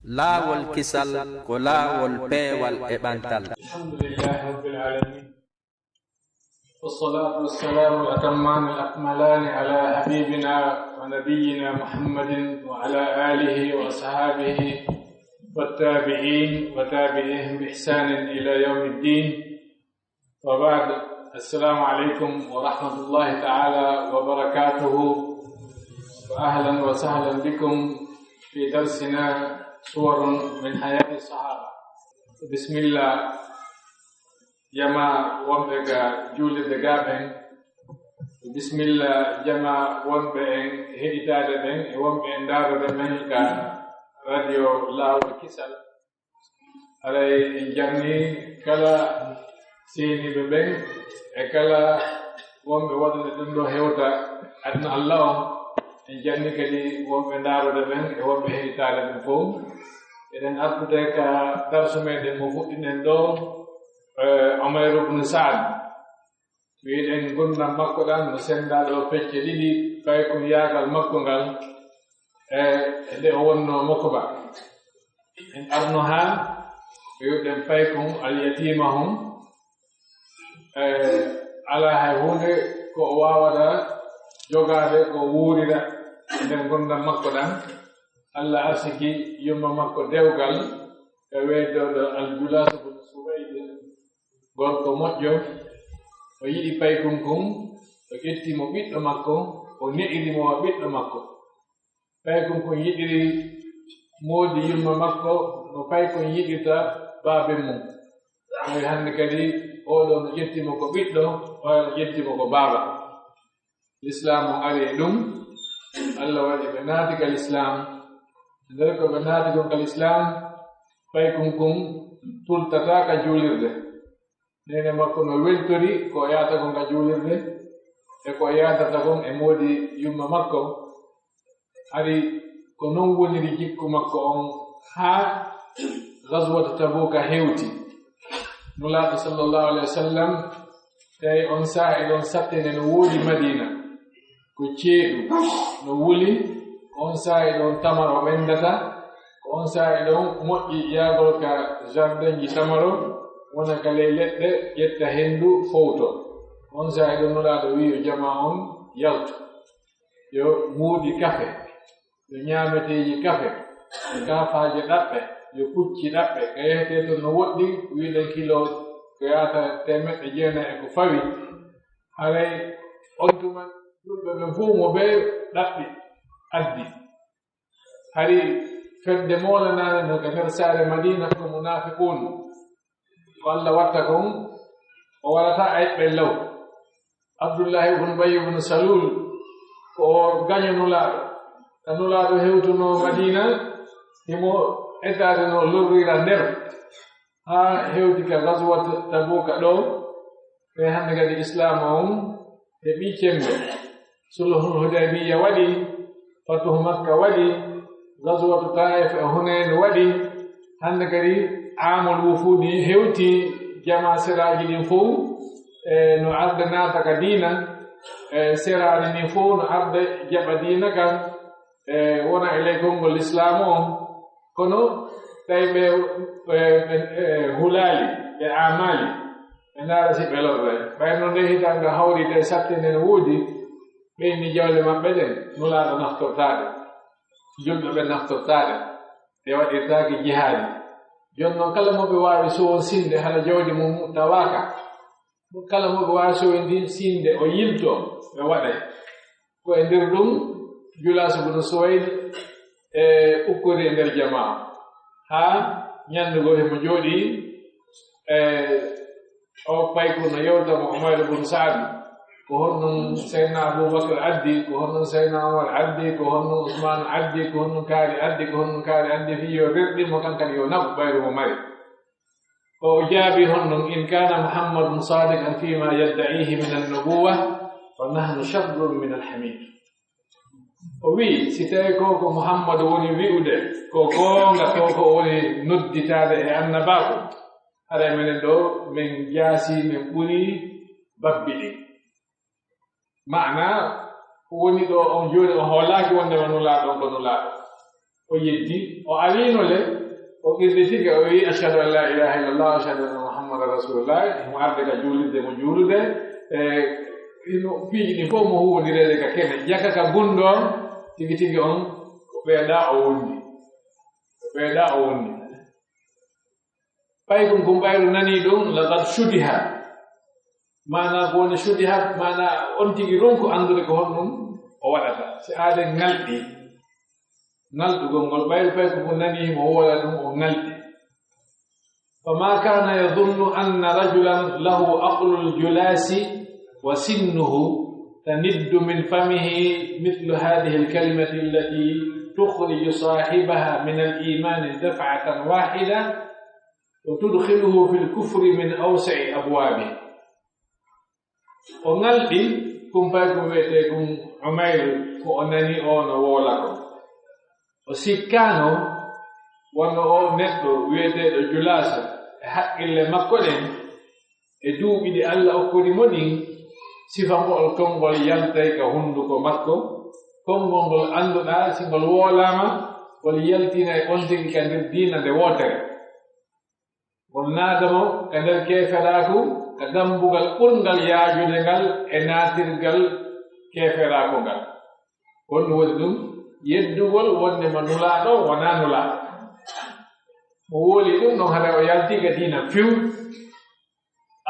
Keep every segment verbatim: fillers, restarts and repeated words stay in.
Laawol kisal ko laawol peewal e ɓantal. الحمد لله رب العالمين. والصلاة والسلام الأتمان الأكملان على حبيبنا ونبينا محمد وعلى آله وأصحابه والتابعين وتابعيهم بإحسان إلى يوم الدين. وبعد، السلام عليكم ورحمة الله تعالى وبركاته، وأهلا وسهلا بكم في درسنا صور من حياة الصحابة. بسم الله، jamaa wonɓe ka juulirde gaa ɓen. Bismillah, jamaa wonɓe en heɗitaade ɓen e wonɓe en ndaarooɓe men ka radio Laawol Kisal. Haray en jarni kala seeniiɓe ɓen e kala wonɓe waɗude ɗum ɗo hewta aduna Allah on. En jarni kadi wonɓe ndaarooɓe ɓen e wonɓe heɗitaade ɓen fow. Eɗen artude ka darsu meɗen mo fuɗɗinen ɗo, eh, Umayr ibn Sa'd. Wi'uɗen ngurndan makko ɗan no senndaa ɗo pecce ɗiɗi, paykunyaagal makko ngal, e nde o wonnoo mokba. En arno haa wi'uɗen paykun alyatiima hun, e alaa hay huunde ko o waawata jogaade ko o wuurira e nder ngurndan makko ɗan. Alla arsiki yumma makko dewgal e weydooɗo Aljulaasu bun Suwayd. Gorko moƴƴo, o yiɗi paykun kun, o ƴetti mo ɓiɗɗo makko, o ne'iri mo wa ɓiɗɗo makko. Paykun kun yiɗiri moodi yumma makko no paykun yiɗirta baaben mun. Tawi hannde kadi oo ɗoo no ƴetti mo ko ɓiɗɗo, oo no ƴetti mo ko baaba. Lislaam on ari e ɗum, Alla waɗi ɓe naati ka lislaam. Nder ko ɓe naati kon ka lislaam, paykun kun tultataa ka juulirde. Neene makko no weltori ko o yaata kon ka juulirde, e ko o yaatata kon e moodi yumma makko. Hari ko non woniri jikku makko on haa Gazwatu Tabuka hewti. Nulaaɗo sallallahu alaihi wasallam, tawi on saa'i ɗon sattene no woodi Madina. Ko ceeɗu no wuli, on saa'i ɗon tamaro ɓendata, ko on saa'i ɗon moƴƴi yaagol ka jardinji tamaro, wona ka ley leɗɗe, ƴetta hendu, fowto. On saa'i ɗon Nulaaɗo wi'i yo jamaa on yaltu. Yo muuɗi kafe, yo ñaameteeji kafe, yo kaafaaje ɗaɓɓe, yo pucci ɗaɓɓe. Ka yehetee ton no woɗɗi, wi'uɗen kilo ko yaata teemeɗɗe jeenayi e ko fawi. Haray on tuma julɓe ɓen fow mo ɓe ɗaɓɓi addi. Hari fedde moolanaande no ka nder saare Madiina ko munaafiquun. Ko Alla watta kon, o warataa a eɓɓe law. Abdullahi ibn Ubayy ibn Salul, ko o gaño Nulaaɗo. Ka Nulaaɗo hewtunoo Madiina, himo etaade no lorrira nder. Haa hewti ka Gazwat Tabuka ɗo, ɓe hannde kadi Islaam on heɓi cemmbe. Sulhul Hudaybiyya waɗi, Fatuhu Makka waɗi, Gazwatu Taif e Hunayn waɗi. Hannde kadi Aamul Wufuudi hewti, jamaa seraaji ɗin fow, e no arde naata ka diina, e seraaji ɗin fow no arde jaɓa diina kan, e wona e ley konngol Lislaamu on. Kono tawi ɓe, ɓe, ɓe, ɓe hulaali, ɓe aamaali, ɓe ndaara si ɓe lorray. Ɓay no nde hitaande hawri tawi sattinde no woodi, ɓe inni jawle maɓɓe ɗen, Nulaaɗo naftortaade, julɓe ɓe naftortaade, ɓe waɗirtaake jihaadi. Jooni non kala mo ɓe waawi sowonsinde hara jawdi mum tawaaka, kala mo ɓe waawi sowondin sinde o yiltoo, ɓe waɗay. Ko e nder ɗum, Julaasu bun Suwayd e ukkori e nder jamaa. Haa ñannde goo himo jooɗii, e o paykun no yewta mo Umayr bun Sa'd. Ko honɗun Seydina Abubakar addi, ko honɗun Seydina Umar addi, ko honɗun Usmaan addi, ko honɗun kaari addi, ko honɗun kaari addi, fii yo rerɗin mo kan kadi yo naɓu ɓayru mo mari. O jaabii honɗun, "In kaana Muhammadun saadiqan fiima yadda'iihi mina nnubuwwa, fa nahnu sharrun minal hamiir." O wi'i, "Si tawii ko ko Muhammadu woni wi'ude, ko goonga, ko ko woni nodditaade e annabaaku, haray menen ɗoo men jaasii, men ɓurii babbi ɗin." Maana ko woni ɗoo on jooni, o hoolaaki wonndema Nulaaɗo on ko Nulaaɗo. O yeddi, o ariino le, o qirritike, o wi'i, "Ashhadu an la ilaha illallah, ashhadu anna Muhammadan rasulullah." Himo arde ka juulirde mo juulude, e hino piiji ɗin fof mo huwondireede ka kene. Jaka ka gunndoo, tigi tigi on, ko ɓeeɗaa o wondi. Ko ɓeeɗaa o wondi. Ɓay ɗum, kun ɓayru nanii ɗum, laqad shudiha. Maanaa ko woni shudiha, maanaa on tigi ronku anndude ko honɗum o waɗata. Si aaden ŋalɗi, ŋalɗugol ngol, ɓayru ɓay ko kun nanii mo woola ɗum, o ŋalɗi. فما كان يظن أن رجلا له عقل الجلاس وسنه تند من فمه مثل هذه الكلمة التي تخرج صاحبها من الإيمان دفعة واحدة وتدخله في الكفر من أوسع أبوابه. O ŋalɗi, kun pay ko wi'etee kun Umayru, ko o nani o no woola kon. O sikkaano wano o neɗɗo wi'eteeɗo Julaasa e haqqille makko ɗen, e duuɓi ɗi Alla okkori mo ɗin, sifa ngo'ol konngol yaltay ka hunnduko makko, konngol ngol annduɗaa si ngol woolaama, ngol yaltinay on tigi ka nder diina nde wootere. Ngol naada mo ka nder keeferaaku, ka dambugal ɓurngal yaajude ngal e naatirgal keeferaaku ngal. Honɗum woni ɗum? Yeddugol wonde mo Nulaaɗo wonaa Nulaaɗo. Mo woli ɗum ɗon, haray o yaltii ka diina few.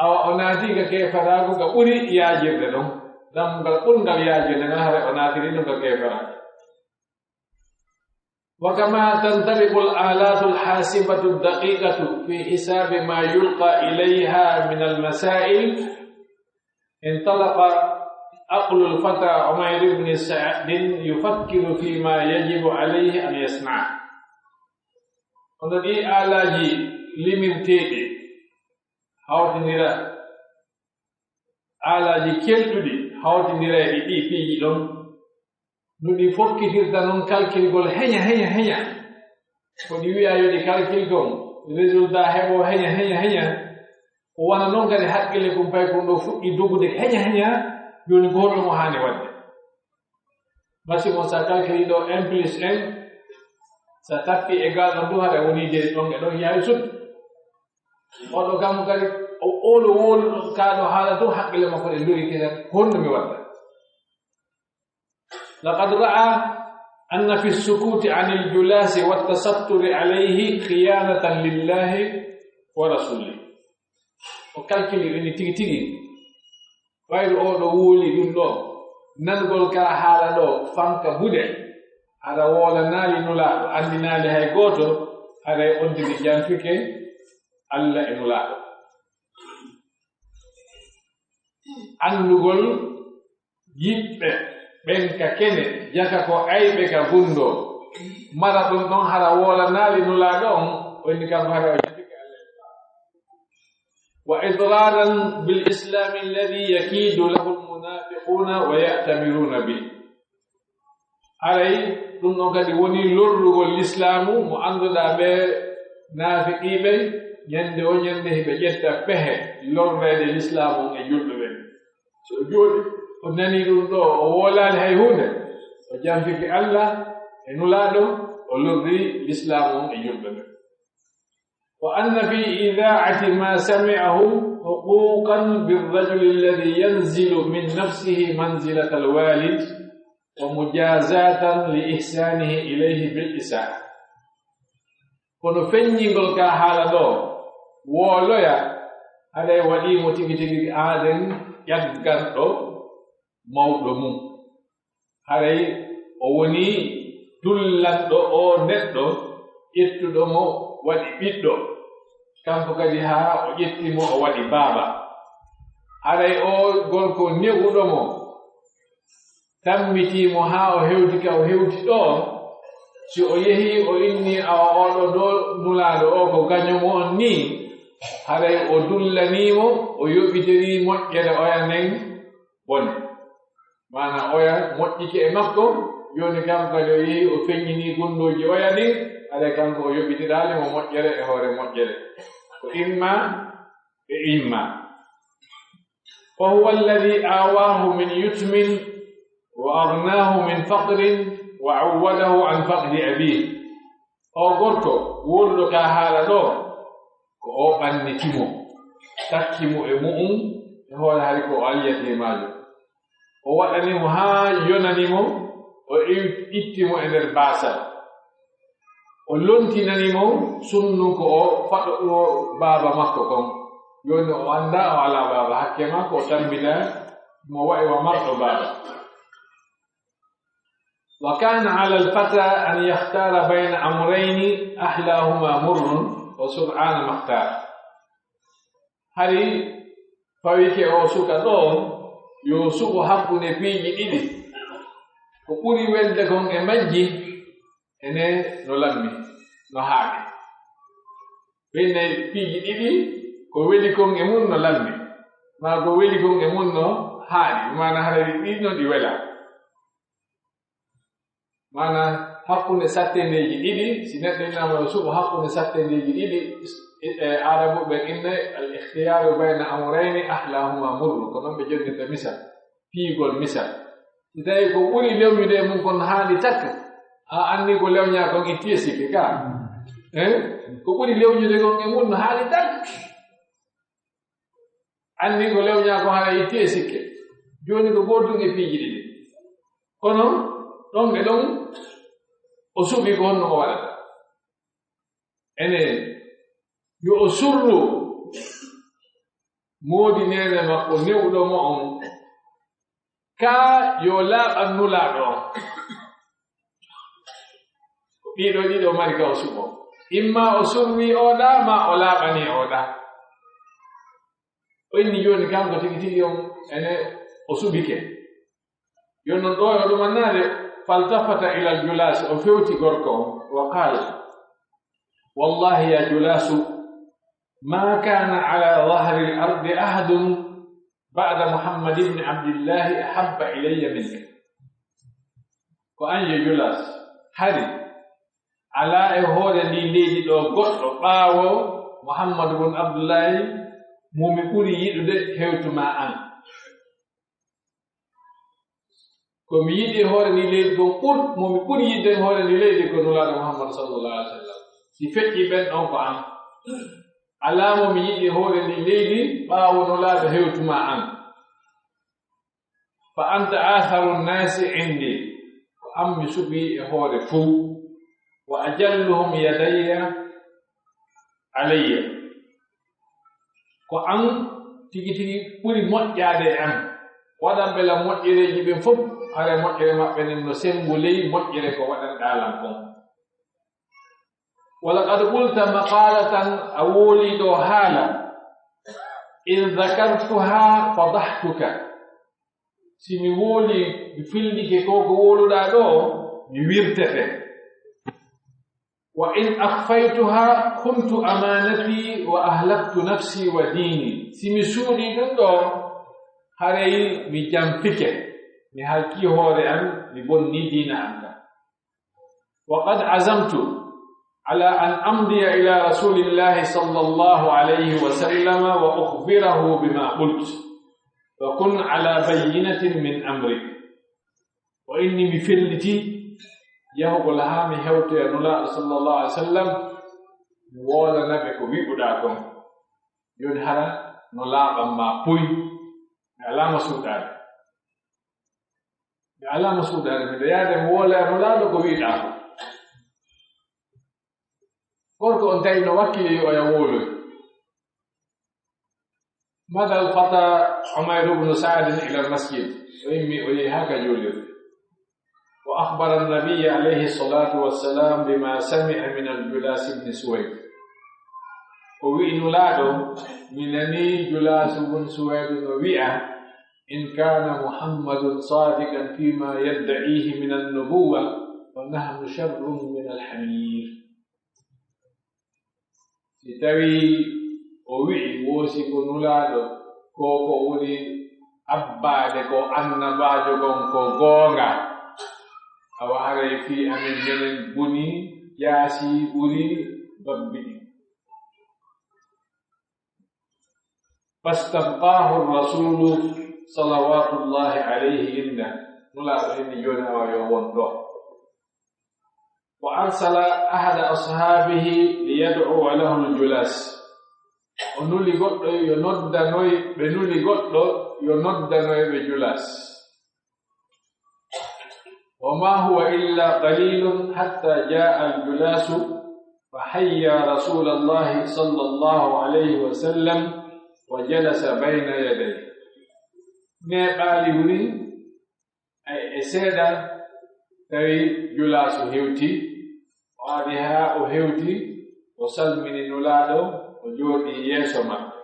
Awa o naatii ka keeferaaku ka ɓuri yaajirde ɗon. Dambugal ɓurngal yaajirde ngal, haray o naatiri ɗum ka keeferaaku. وكما تنطبق الآلات الحاسبة الدقيقة في حساب ما يلقى إليها من المسائل، انطلق عقل الفتى عمير بن سعد يفكر فيما يجب عليه أن يصنع. Hono ɗii aalaaji limirteeɗi hawtindira, aalaaji kelɗuɗi hawtindirayɗi ɗii piiji ɗon, no ɗi fokkitirta non kalkilgol heña, heña, heña. Ko ɗi wi'a yo ɗi kalkil kon, résultat heɓoo heña, heña, heña. Ko wano non kadi haqqille kun pay kun ɗoo fuɗɗi dogude heña, heña, jooni ko honɗum o haani waɗde? Masi on sa calcule ɗo un plus un, sa tappi égal ɗon ɗum, haɗa woni de ɗon e ɗon yaawi sut. Oɗo kam kadi, o, oɗo wowli ɗon, ka ɗo haala ɗum, haqqille makko ɗe lori kene, honno mi waɗta? لقد رأى أن في السكوت عن الجلاس والتستر عليه خيانة لله ورسوله. O calcule ini tigi tigi. Wayru o ɗo wowli ɗum ɗo. Nangol ka haala ɗo, fanka buɗe. Haɗa woolanaali Nulaaɗo, anndinaali hay gooto, haray on tigi janfike Alla e Nulaaɗo. Anndugol yiɓɓe ɓen ka kene, jaka ko ayɓe ka gunndoo. Mara ɗum ɗon hara woolanaali Nulaaɗo on, o inni kanko hara o jatike Alla. وإضرارا بالإسلام الذي يكيد له المنافقون ويأتمرون به. Haray ɗum ɗon kadi woni lorrugol Lislaamu mo annduɗaa ɓe naafiqiiɓe, ñande o ñande hiɓe ƴetta pehe lorreede Lislaamu on e julɓe ɓen. So o jooɗi, o nani ɗum ɗo, o woolaali hay huunde, o janfiki Alla e Nulaaɗo, o lorri Lislaamu on e julɓe ɓen. وأن في إذاعة ما سمعه حقوقا بالرجل الذي ينزل من نفسه منزلة الوالد ومجازاة لإحسانه إليه بالإساءة. Kono feññingol ka haala ɗo, wooloya, haɗay waɗii mo tigi tigi aaden ƴagganɗo mawɗo mum. Haray o wonii dullanɗo oo neɗɗo, ƴettuɗo mo waɗi ɓiɗɗo. Kanko kadi haa o ƴetti mo, o waɗi baaba. Haray oo gorko ne'uɗo mo, tammitii mo haa o hewti ka o hewti ɗoo. Si o yehii, o innii, "Awa, oo ɗoo ɗoo Nulaaɗo oo ko gaño mo on nii," haray o dullanii mo, o yoɓitirii moƴƴere oya nden bone. Maana oya moƴƴike e makko, jooni kanko kadi o yehi, o feññinii gunndooji oya ɗin, haray kanko o yoɓitiraali mo moƴƴere e hoore moƴƴere. Ko imma e imma. فهو الذي آواه من يتم وأغناه من فقر وعوضه عن فقد أبيه. Oo gorko wonɗo ka haala ɗoo, ko o ɓanniti mo, takki mo e mu'un, e hoore hari ko o al yatiimaajo. O waɗani mo haa yonani mo, o iw-, itti mo e nder baasal. O lontinani mo sunnu ko o faɗɗuno baaba makko kon. Jooni o anndaa o alaa baaba, hakke makko o tammbita mo wa'i wa marɗo baaba. وكان على الفتى أن يختار بين أمرين أحلاهما مر وسرعان ما اختار. Hari fawike o suka ɗoo, yo suɓo hakkunde piiji ɗiɗi. Ko ɓuri welde kon e majji, ene no lammi, no haaɗi. Ɓen piiji ɗiɗi, ko weli kon e mun no lammi, maa ko weli kon e mun no haaɗi, maana hara ɗi ɗiɗi non ɗi welaa. Maana hakkunde sattendeeji ɗiɗi, si neɗɗo innaama yo suɓo hakkunde sattendeeji ɗiɗi, e, e Aarabuɓe inne, "Al ikhtiyaaru bayna amrayni ahlahuma murru", ko non ɓe jonnirta misal, piyugol misal. Si tawii ko ɓuri lewñude e mun kon haali takka, a anndi ko lewñaa kon itti e sikke ka. Eh? Ko ɓuri lewñude kon e mun no haali takka. Anndi ko lewñaa kon hara itti e sikke. Jooni ko gootun e piiji ɗiɗi. Kono ɗon e ɗon o suɓi ko honno o waɗata. Ene yo o surru moodi neene makko newɗo mo on. Kaa yo laaɓan Nulaaɗo on. Ko ɗiɗo ɗiɗo mari ka o suɓo. Imma o surwi oo ɗaa, maa o laaɓani oo ɗaa. O inni jooni kanko tigi tigi on ene o suɓike. Yo non ɗoo e o ɗumannaade, فالتفت إلى الجلاس, o fewti gorko on, وقال: والله يا جلاس، ما كان على ظهر الأرض أحد بعد محمد بن عبد الله أحب إلي منك. Ko an yo Julaas, hari alaa e hoore ndii leydi ɗoo goɗɗo ɓaawo Muhammadu bun Abdullaahi mo mi ɓuri yiɗude hewtu maa an. Ko mi yiɗi e hoore ndii leydi kon ɓur-, mo mi ɓuri yiɗde e hoore ndii leydi ko Nulaaɗo Muhammadu sallallaahu alayhi wa sallam. Si feƴƴi ɓen ɗon ko an. Alaa mo mi yiɗi e hoore ndii leydi ɓaawo Nulaaɗo hewtu maa an. فأنت آثر الناس عندي. Ko an mi suɓi e hoore fuu. وأجلهم يدي علي. Ko an tigi tigi ɓuri moƴƴaade e an. Waɗanɓe lan moƴƴereeji ɓen fof, hara moƴƴere maɓɓe nden no senngu ley moƴƴere ko waɗanɗaa lan kon. ولقد قلت مقالة, a woolii ɗoo haala, إن ذكرتها فضحتك. Si mi woolii, mi fillike ko ko wooluɗaa ɗoo, mi wirtete. وإن أخفيتها خنت أمانتي وأهلكت نفسي وديني. Si mi suuɗii ɗun ɗoo, haray mi janfike, mi halkii hoore an, mi bonnii diina an kan. وقد عزمت على أن أمضي إلى رسول الله صلى الله عليه وسلم وأخبره بما قلت، فكن على بينة من أمرك. O inni mi felliti yahugol haa mi hewtoya Nulaaɗo sallallaahu alayhi wa sallam, mi woolana ɓe ko wi'uɗaa kon. Jooni hara no laaɓan maa puy, mi alaa ma suuɗaade. Mi alaa no suuɗaade, miɗo yaade mi woolaya Nulaaɗo ko wi'uɗaa kon. Gorko on tawi no wakkili yo oya wooloy. مضى الفتى عمير بن سعد إلى المسجد. O immi o yehi haa ka juulirde. وأخبر النبي عليه الصلاة والسلام بما سمع من الجلاس بن سويد. O wi'i Nulaaɗo, mi nanii Julaasu bun Suwaydu no wi'a, إن كان محمد صادقا فيما يدعيه من النبوة، فنحن شر من الحمير. Si tawii o wi'i, woo si ko Nulaaɗo, ko ko woni abbaade ko annabaajo kon ko goonga, awa haray fii amen menen bonii, jaasii, ɓurii babbi ɗin. فاستبقاه الرسول صلوات الله عليه عنده. Nulaaɗo inni jooni awa yo won ɗoo. وأرسل أحد أصحابه ليدعو له الجلاس. O nuli goɗɗo yo noddanoy, ɓe nuli goɗɗo yo noddanoy ɓe Julaas. وما هو إلا قليل حتى جاء الجلاس فحيا رسول الله صلى الله عليه وسلم وجلس بين يديه. Neeɓaali woni, ay, e seeɗa, tawi Julaasu hewti, o ari haa o hewti, o salmini Nulaaɗo, o jooɗii yeeso makko.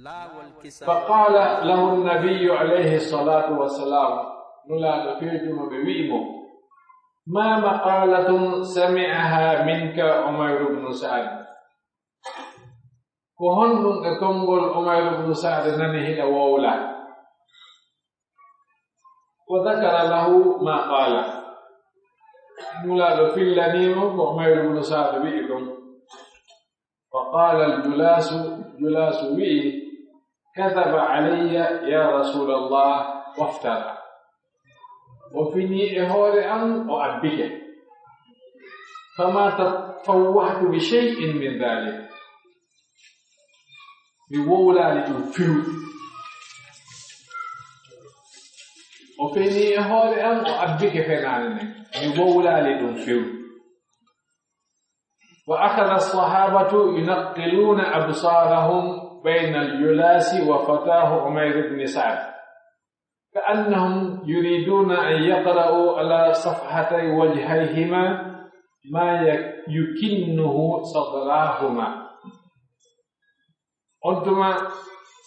Laawol kisal. فقال له النبي عليه الصلاة والسلام, Nulaaɗo feejuno ɓe wi'i mo, ما مقالة سمعها منك عمير بن سعد؟ Ko honɗum e konngol Umayr ibn Sa'd nani hiɗa wowla? وذكر له ما قال. Nulaaɗo fillanii mo ko Umayr ibn Sa'd wi'i kon. فقال الجلاس, Julaasu wi'i, كذب علي يا رسول الله وافترى. O finii e hoore an, o abbike. فما تفوهت بشيء من ذلك. Mi wowlaali ɗum few. O fenii e hoore an, o abbike fenaande nden. Mi wowlaali ɗum few. وأخذ الصحابة ينقلون أبصارهم بين الجلاس وفتاه عمير بن سعد، كأنهم يريدون أن يقرأوا على صفحتي وجهيهما ما يك-، يكنه صدراهما. On tuma,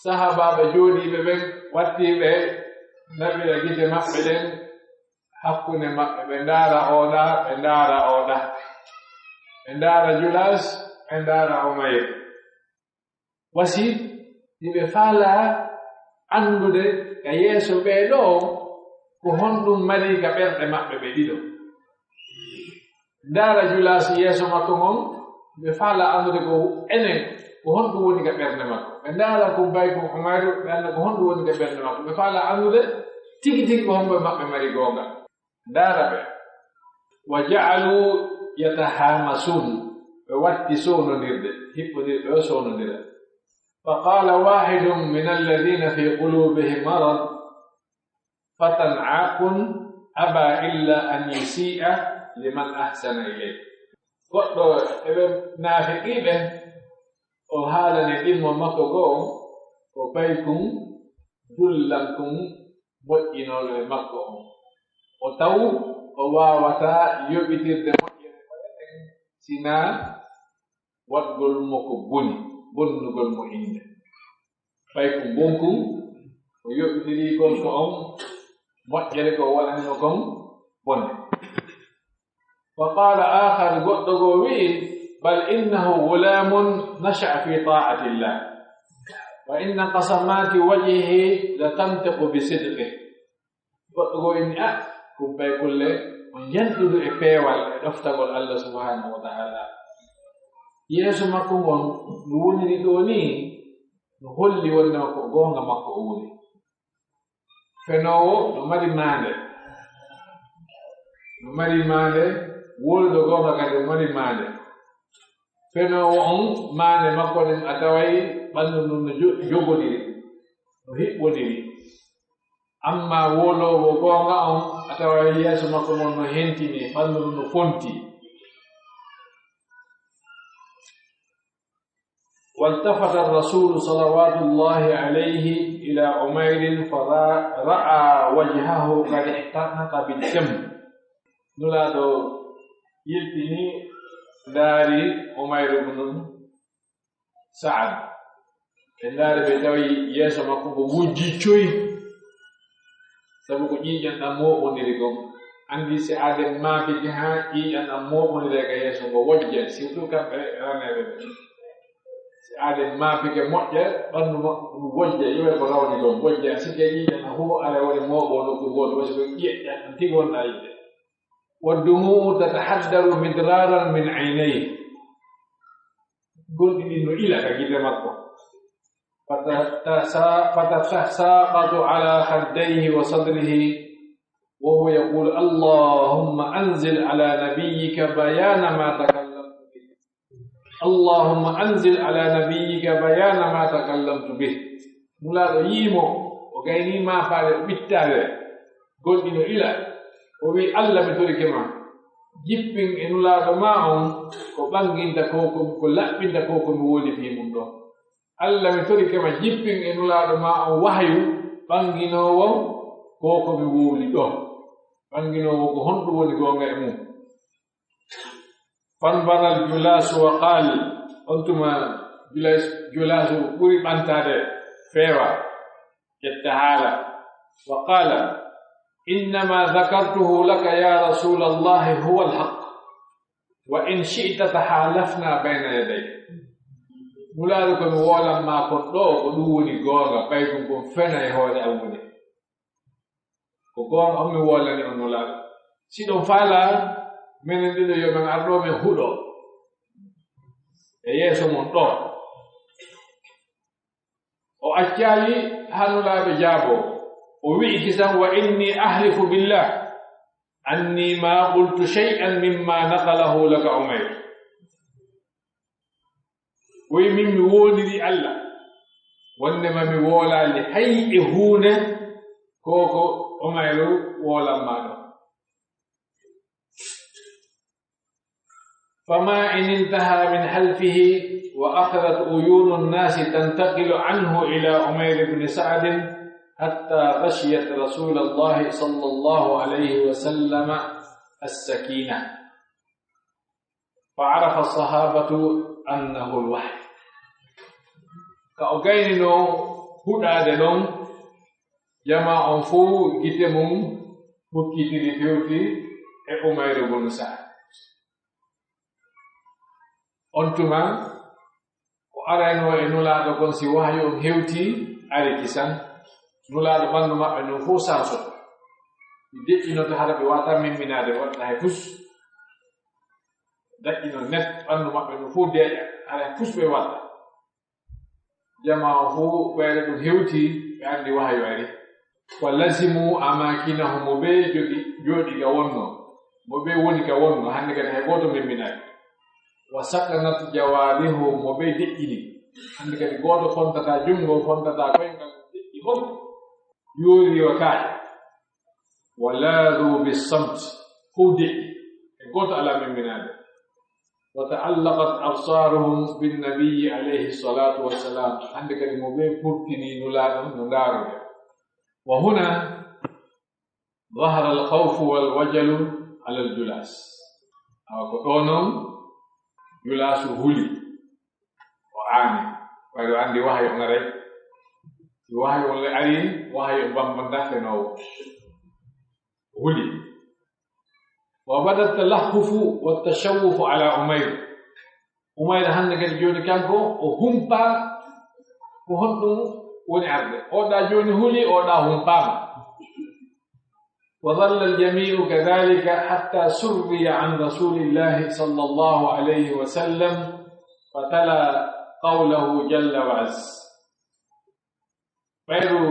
sahaabaaɓe jooɗiiɓe ɓen wattii ɓe naɓira gite maɓɓe ɗen hakkunde maɓɓe, ɓe ndaara oo ɗa, ɓe ndaara oo ɗa, ɓe ndaara Julaas, ɓe ndaara Umayr. Wasi hiɓe faalaa anndude ka yeeso ɓee ɗoo ko honɗum mari ka ɓerɗe maɓɓe ɓe ɗiɗo. Ndaara Julaas yeeso makko ngon, ɓe faalaa anndude ko enen, ko honɗum woni ka ɓernde makko. Ɓe ndaara Kubbaykun Umayru, ɓe annda ko honɗum woni ka ɓernde makko. Ɓe faalaa anndude tigi tigi ko hombo e maɓɓe mari goonga. Ndaara ɓe. وجعلوا يتهامسون. Ɓe watti soonondirde, hiɓɓondirɓe o soonondira. فقال واحد من الذين في قلوبهم مرض، فتى عاق أبى إلا أن يسيء لمن أحسن إليه. Goɗɗo e ɓe naafiqiiɓe, o haalani ɗimmo makko goo, ko paykun dullankun moƴƴinooɗo e makko on. O taw o waawataa yoɓitirde moƴƴere ko enen, sinaa waɗgol mo ko boni, bonnugol mo innde. Paykun bonkun, o yoɓitirii gorko on moƴƴere ko o waɗani mo kon bonde. وقال آخر, goɗɗo goo wi'i, بل إنه غلام نشأ في طاعة الله، وإن قسمات وجهه لتنطق بصدقه. Goɗɗo goo inni, a, Kubbay Kulle, on janɗuɗo e peewal e ɗoftagol Allah subhanahu wa ta'ala. Yeeso makko ngon no woniri ɗoo nii, no holli wonde makko goonga makko o woni. Fenoowo no mari maande. No mari maande, wowluɗo goonga kadi no mari maande. Fenoowo on, maande makko nden a taway ɓanndu ndun no jo-, jogodiri, no hiɓɓondiri. Ammaa wowloowo goonga on, a taway yeeso makko ngon no hentini, ɓanndu ndun no fonti. والتفت الرسول صلوات الله عليه إلى عمير فرأى وجهه قد احترق بالدم. Nulaaɗo yiltini, ndaari Umayr ibn Sa'ad. Ɓe ndaari, ɓe tawi yeeso makko ko wujji coy. Sabu ko ƴiiƴan ɗan mooɓondiri kon. Anndi si aaden maapike haa ƴiiƴan ɗan mooɓondiri ka yeeso ngo wojja, surtout kamɓe raneeɓe ɓe. Si aaden maapike moƴƴa, ɓanndu makko ɗum wojja, iway ko rawni kon, wojja, sikke ƴiiƴan ɗan fof ara woni mooɓo nokku gooto, wasi ko ƴiiƴan ɗan tigi wonɗaa yi'ude. والدموع تتحدر مدرارا من عينيه. Gonɗi ɗin no ila ka gite makko. فتتسا-، فتتساقط على خديه وصدره. وهو يقول: اللهم أنزل على نبيك بيان ما تكلمت به. اللهم أنزل على نبيك بيان ما تكلمت به. Nulaaɗo yi'i mo, o gaynii maafaare ɓittaare, gonɗi no ila. O wi'i, "Alla, mi torike ma, jippin e Nulaaɗo maa on ko ɓanginta ko, ko, ko laɓɓinta ko, ko mi wowli fii mun ɗoo. Alla, mi torike ma, jippin e Nulaaɗo maa on wahayu ɓanginoowo ko, ko mi wowli ɗoo." Ɓanginoowo ko honɗum woni goonga e mun. فانبرى الجلاس وقال، on tuma Julas-, Julaasu ɓuri ɓantaade feewa, ƴetta haala. وقال: إنما ذكرته لك يا رسول الله هو الحق، وإن شئت تحالفنا بين يديك. Nulaaɗo, ko mi wowlan maa kon ɗoo, ko ɗum woni goonga, ɓay ɗum kon fena e hoore an woni. Ko goonga on mi wowlani on Nulaaɗo. Si ɗon faalaa, menen ɗiɗo yo men ar ɗoo men huɗo e yeeso mon ɗoo. O accaali haa Nulaaɗo jaaboo. O wi'i kisan: وإني أحلف بالله أني ما قلت شيئا مما نقله لك عمير. Wi'i, min mi woondirii Alla, wonndema mi wowlaali hay e huunde ko ko Umayru wowlan maa ɗoo. فما إن انتهى من حلفه وأخذت عيون الناس تنتقل عنه إلى عمير بن سعد حتى غشيت رسول الله صلى الله عليه وسلم السكينة. فعرف الصحابة أنه الوحي. Ka o gayninoo huɗaade non, jamaa on fow gite mun fukkitiri fewti e Umayru bun Sa'd. On tuma, ko araynoo e Nulaaɗo kon, si wahyu on hewtii, ari kisan, Nulaaɗo ɓanndu maɓɓe ndun fow sansoto. Ɓe deƴƴinoto, hara ɓe waawataa memminaade, watta hay fus. Daƴƴino net ɓanndu maɓɓe ndun fow deeƴa, hara hay fus ɓe watta. Jamaa on fow ɓayre ɗun hewtii, ɓe anndi wahyu ari. ولزموا أماكنهم, mo ɓe jogi-, jooɗi ka wonnoo, mo ɓe woni ka wonnoo, hannde kadi hay gooto memminaaki. وسكنت جوارحهم, mo ɓe deƴƴini. Hannde kadi gooto fontataa junngo, fontataa koyngal, deƴƴi fow, yoori wa kaaƴe. ولازوا بالصمت, fow deƴƴi, e gooto alaa memminaade. وتعلقت أبصارهم بالنبي عليه الصلاة والسلام, hannde kadi mo ɓe furtini Nulaaɗo no ndaarude. وهنا ظهر الخوف والوجل على الجلاس. Awa ko ɗoo non Julaasu huli, o aani, ɓay o anndi wahyu on aray. Si wahyu on le ari, wahyu on bambantaa fenoowo. O huli. وبدا التلهف والتشوف على عمير. Umayr hannde kadi jooni kanko o humpaa ko honɗum woni arde. Oɗa jooni huli, oɗa humpaama. وظل الجميع كذلك حتى سري عن رسول الله صلى الله عليه وسلم فتلا قوله جل وعز. Ɓayru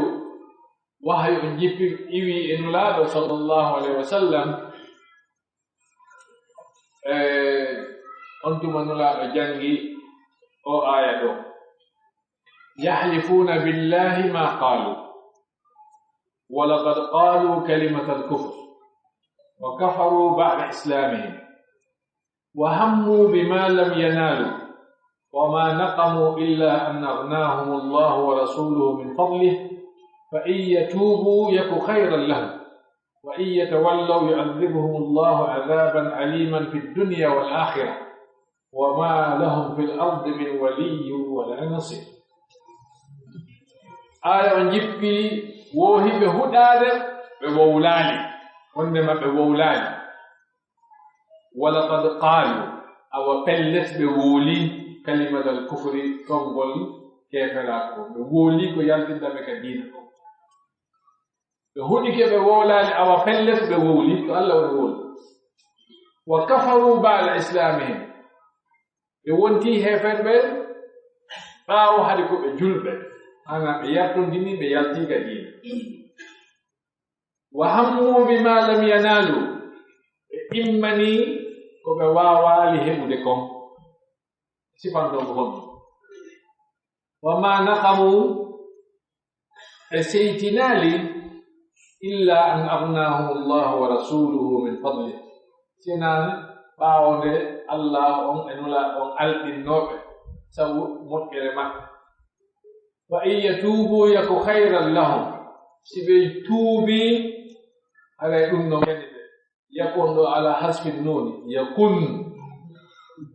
wahyu on jippi, iwi e Nulaaɗo sallallahu alayhi wa sallam, e on tuma Nulaaɗo janngi o aaya ɗoo: يحلفون بالله ما قالوا ولقد قالوا كلمة الكفر وكفروا بعد إسلامهم وهموا بما لم ينالوا وما نقموا إلا أن أغناهم الله ورسوله من فضله فإن يتوبوا يك خيرا لهم وإن يتولوا يعذبهم الله عذابا أليما في الدنيا والآخرة وما لهم في الأرض من ولي ولا نصير. Aaya on jippi, woohiɓe huɗaade, ɓe wowlaali, wondema ɓe wowlaali. ولقد قالوا, awa pellet ɓe wooli, كلمة الكفر, konngol keeferaaku, ɓe wooli ko yaltinta ɓe ka diina kon. Ɓe huɗike, ɓe wowlaali, awa pellet ɓe wowli, ko Alla woni wowli. وكفروا بعد إسلامهم, ɓe wonti heeferɓe ɓaawo hari ko ɓe julɓe, maanaa ɓe yartondini, ɓe yalti ka diina. Wa hammu bima lam yanalu, ɓe immanii ko ɓe waawaali heɓude kon. Sifanto ko honɗum? Wa ma naqamu, ɓe seytinaali, illa an aghnahum Allahu wa rasuluhu min fadlih, sinaa ɓaawo nde Allah on e Nulaaɗo on alɗinnooɓe sabu moƴƴere maɓɓe. Wa in yatuubu yaku khayran lahum, si ɓe tuubii, haray ɗum no woni ɓe. Yakun ɗo ala hasfi nuuni, yakun.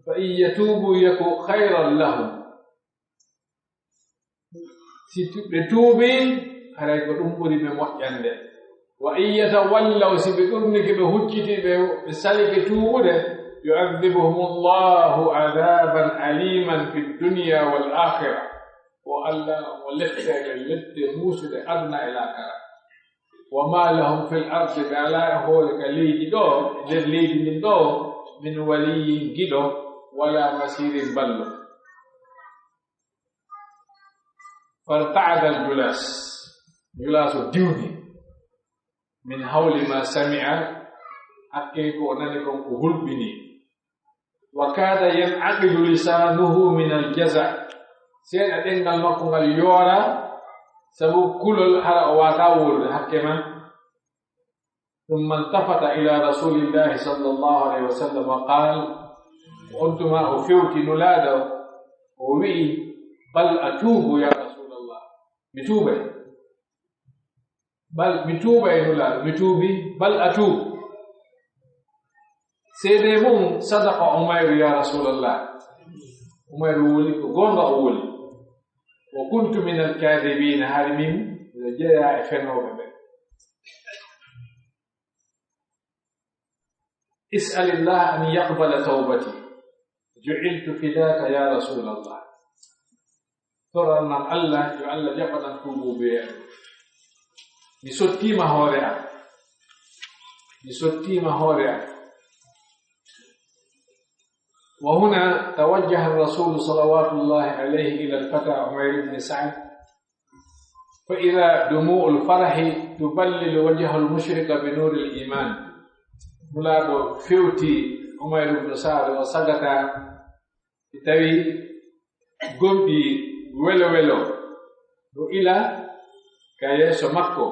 Fa in yatuubu yaku khayran lahum. Si tu-, ɓe tuubii, haray ko ɗum ɓuri ɓe moƴƴande. Wa in yatawallaw, si ɓe ɗurnike, ɓe hucciti, ɓe, ɓe salike tuubude, yu'adhibuhumu Allahu adhaban aliman fi dunya wal akhirah. Ko Allah mo lette ɓe lette muusuɗe aduna e laakara. Wa ma lahum fil ardi, ɓe alaa e hoore ka leydi ɗo, nder leydi ndin ɗo, min waliyyin giɗo, wala nasirin ballo. Farta'ada al-Julas, Julas o diwni, min hawli ma sami'a, hakke ko o nani kon ko hulɓini. Wa kada yan'aqidu lisanuhu min al-jaza', seeɗa ɗenngal makko ngal yoora, sabu kulol hara o waataa wowlude hakke man. Thumma iltafata ila rasulillahi sallallahu alayhi wa sallam wa qaal, on tuma o fewti Nulaaɗo, o wi'i, bal atuubu ya Rasulallah, mi tuubay. Bal, mi tuubay Nulaaɗo, mi tuubi, bal atuubu. Seedee mun, sadaqa Umayru ya Rasulallah. Umayru wowli, ko goonga o wowli. Wa kuntu min al-kaadhibiina, hari min miɗo jeyaa e fenooɓe ɓen. Is'alillah an yaqbala tawbati. Ju'iltu fidaaka ya Rasulallah. Toran lan Allah, yo Allah jaɓan tuubuuɓe. Mi sottiima hoore am. Mi sottiima hoore am. Wa huna tawajjaha ar-Rasulu salawatullahi alayhi ila al-fata Umayr ibn Sa'd. Fa idha dumu'ul farahi tuballilu wajhal mushrika bi nuril iman. Nulaaɗo fewti Umayr ibn Sa'd o sagata, tawi gomɗi welo welo no ila ka yeeso makko,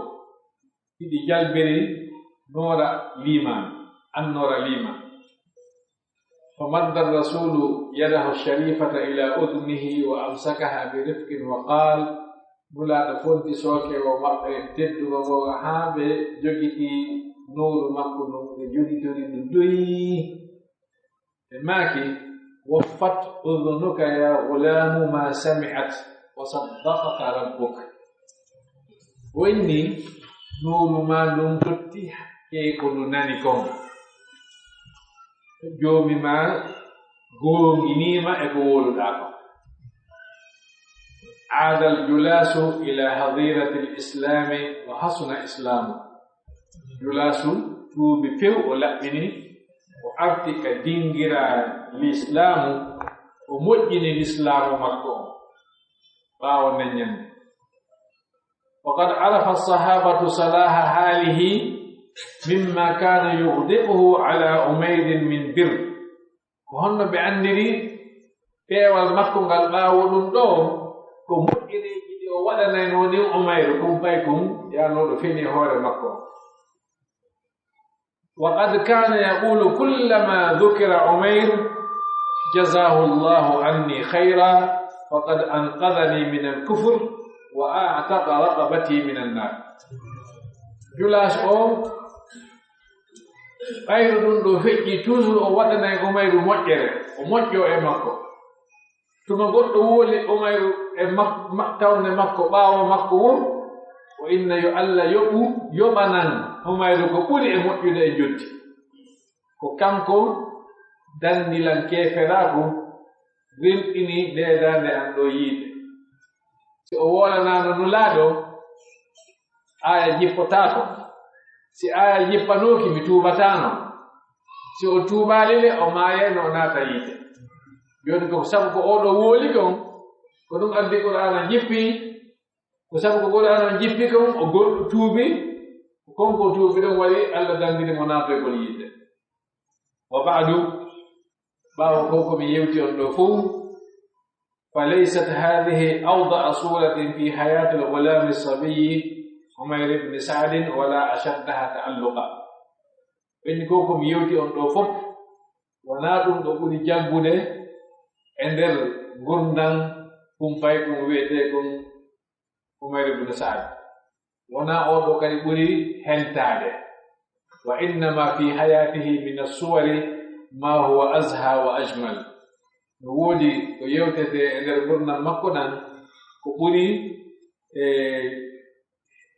hiɗi jalbiri noora liimaan, annoora liimaan. Fa madda rasulu yadahu sharifata ila udunihi wa amsakaha bi rifqin wa qaal, Nulaaɗo fonti sooke o maɓɓe teddungo ngo haa ɓe jogiti nooru makko ndun, ɓe jogitori ndu doyi. Ɓe maaki, waffat udunuka ya gulaamu ma sami'at wa saddaqaka rabbuk. O inni, nooru maa ndun totti hakke ko ndu nani kon. Joomi maa goonginiima e ko wowluɗaa kon. Aadal julaasu ila hadiratil islaami wa hasuna islaamu. Julaasu tuubi few, o laɓɓini, o arti ka dingira lislaamu, o moƴƴini lislaamu makko on ɓaawo nden ñannde. Wa qad arafa sahabatu salaha haalihi mimma kana yughdiquhu ala Umayrin min birr. Ko honno ɓe anndiri peewal makko ngal ɓaawo ɗun ɗoo? Ko moƴƴereeji ɗi o waɗanaynoo ɗin Umayru, kun fay kun yaanooɗo feni hoore makko. Wa qad kana yaqulu kullama dhukira Umayr, jazahu Allahu anni khayra, faqad anqadhani min al-kufr, wa a'taqa raqabati min an-nar. Julaas o, ɓayru ɗun ɗoo feƴƴi, toujours o waɗanay Umayru moƴƴere, o moƴƴoo e makko. Tuma goɗɗo wowli Umayru e mak-, ma-, tawnde makko, ɓaawo makko woo, o inna yo Alla yoɓu, yoɓanan Umayru ko ɓuri e moƴƴude e njotti. Ko kanko danni lan keeferaaku, rinɗini ndee daande an ɗoo yiide. Si o woolanaano Nulaaɗo, aaya jippotaako. Si aaya jippanooki, mi tuubataano. Si o tuubaali le, o maayayno, o naata yiite. Jooni ko sabu ko oo ɗoo wooli kon, ko ɗum addi Qur'aana jippi, ko sabu ko Qur'aana on jippi kon, o go-, tuubi, ko Kon ko tuubi ɗon waɗi Alla danndini mo naatoygol yiite. Wa ba'du, ɓaawo ko ko mi yewti on ɗoo fow, فليست هذه أوضع صورة في حياة الغلام الصبي عمير بن سعد ولا أشدها تألقا. Ɓen ko ko mi yewti on ɗoo fof, wonaa ɗum ɗo ɓuri jaggude e nder ngurndan kumpayɗum wi'etee kon Umayr ibn Sa'd. Wonaa oo ɗoo kadi ɓuri hentaade. وإنما في حياته من الصور ما هو أزهى وأجمل. No woodi ko yewtetee e nder ngurndan makko ɗan, ko ɓuri, e,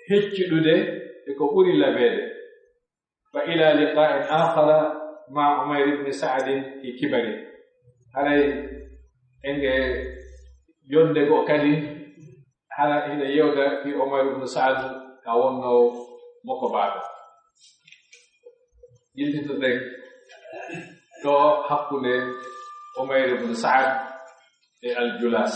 hecciɗude e ko ɓuri labeede. فإلى لقاء آخر مع عمير بن سعد في كبره. Haray en e yonde goo kadi, hara hiɗa yewta fii Umayr ibn Sa'd ka wonnoo mokobaaɗo. Yiltitoɗen ɗoo hakkunde Umayr ibn Sa'd e Al-Julas.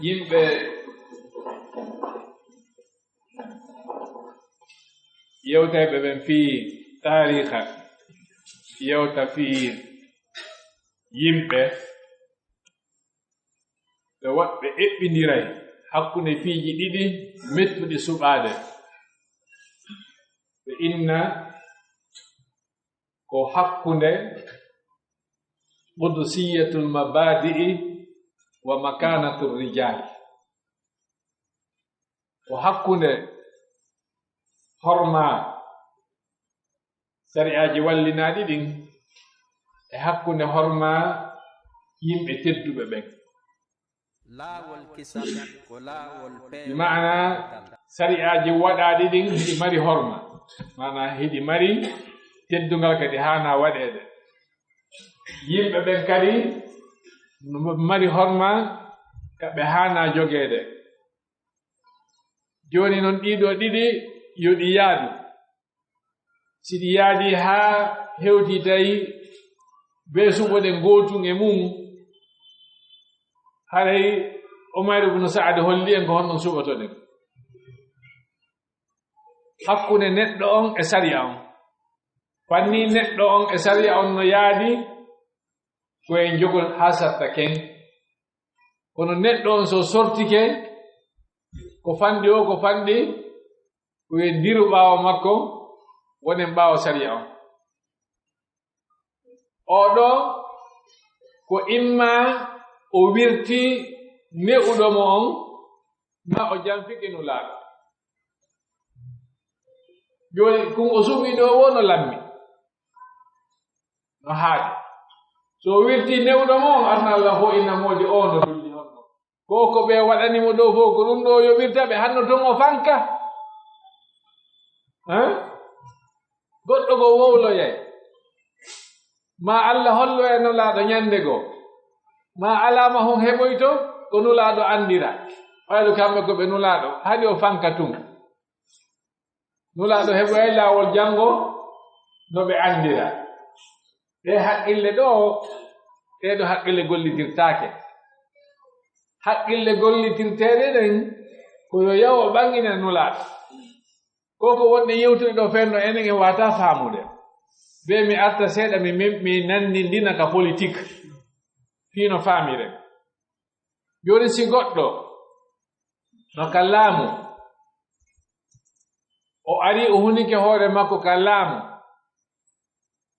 Yimɓe yewtayɓe ɓen fii taariika, yewta fii yimɓe ɓe waɗ-, ɓe eɓɓindiray hakkunde piiji ɗiɗi mettuɗi suɓaade. Ɓe inna ko hakkunde قدسية المبادئ ومكانة الرجال. Ko hakkunde hormaa sari'aaji wallinaaɗi ɗin e hakkunde hormaa yimɓe tedduɓe ɓen. Laawol kisal ko laawol peewal. Maanaa, sari'aaji waɗaaɗi ɗin hiɗi mari horma. Maanaa, hiɗi mari teddungal kadi haanaa waɗeede. Yimɓe ɓen kadi no mari horma ka ɓe haanaa jogeede. Jooni non ɗii ɗoo ɗiɗi yo ɗi yaadu. Si ɗi yaadii haa hewtii tawi bee suɓoɗen gootun e mun, haray Umayr ibn Sa'd holli en ko honno suɓotoɗen. Hakkunde neɗɗo on e sariya on. Fanni neɗɗo on e sariya on no yaadi ko en jogol haa satta ken. Kono neɗɗo on so sortike, ko fanɗi o, ko fanɗi, ko e ndiru ɓaawo makko, wonen ɓaawo sariya on. Oo ɗoo, ko imma o wirti ne'uɗo mo on, maa o janfike Nulaaɗo. Jooni, kun o suɓii ɗoo woo no lammi. No haaɗi. So o wirtii ne'uɗo mo on, arna Alla fow ina moodi oo no dulli honno. Ko ko ɓe waɗani mo ɗoo fow, ko ɗum ɗoo yoɓirta ɓe, hanno ton o fanka. Hein? Goɗɗo goo wowloyay. Maa Alla holloya Nulaaɗo ɲannde goo. Maa alaama hon heɓoyto ko Nulaaɗo anndira. Ɓayde kamɓe ko ɓe Nulaaɗo, haɗi o fanka tun. Nulaaɗo heɓoyay laawol janngo no ɓe anndira. Ɗee haqqille ɗoo, ɗee ɗoo haqqille gollitirtaake. Haqqille gollitirteeɗe ɗen ko yo yahu o ɓanngina Nulaaɗo. Ko ko wonɗen yewtude ɗoo fenno enen en waawataa faamude. Bee mi arta seeɗa mi, mi, mi nanndindina ka politik. Fii no faamiren. Jooni si goɗɗo no ka laamu, o ari o hunike hoore makko ka laamu,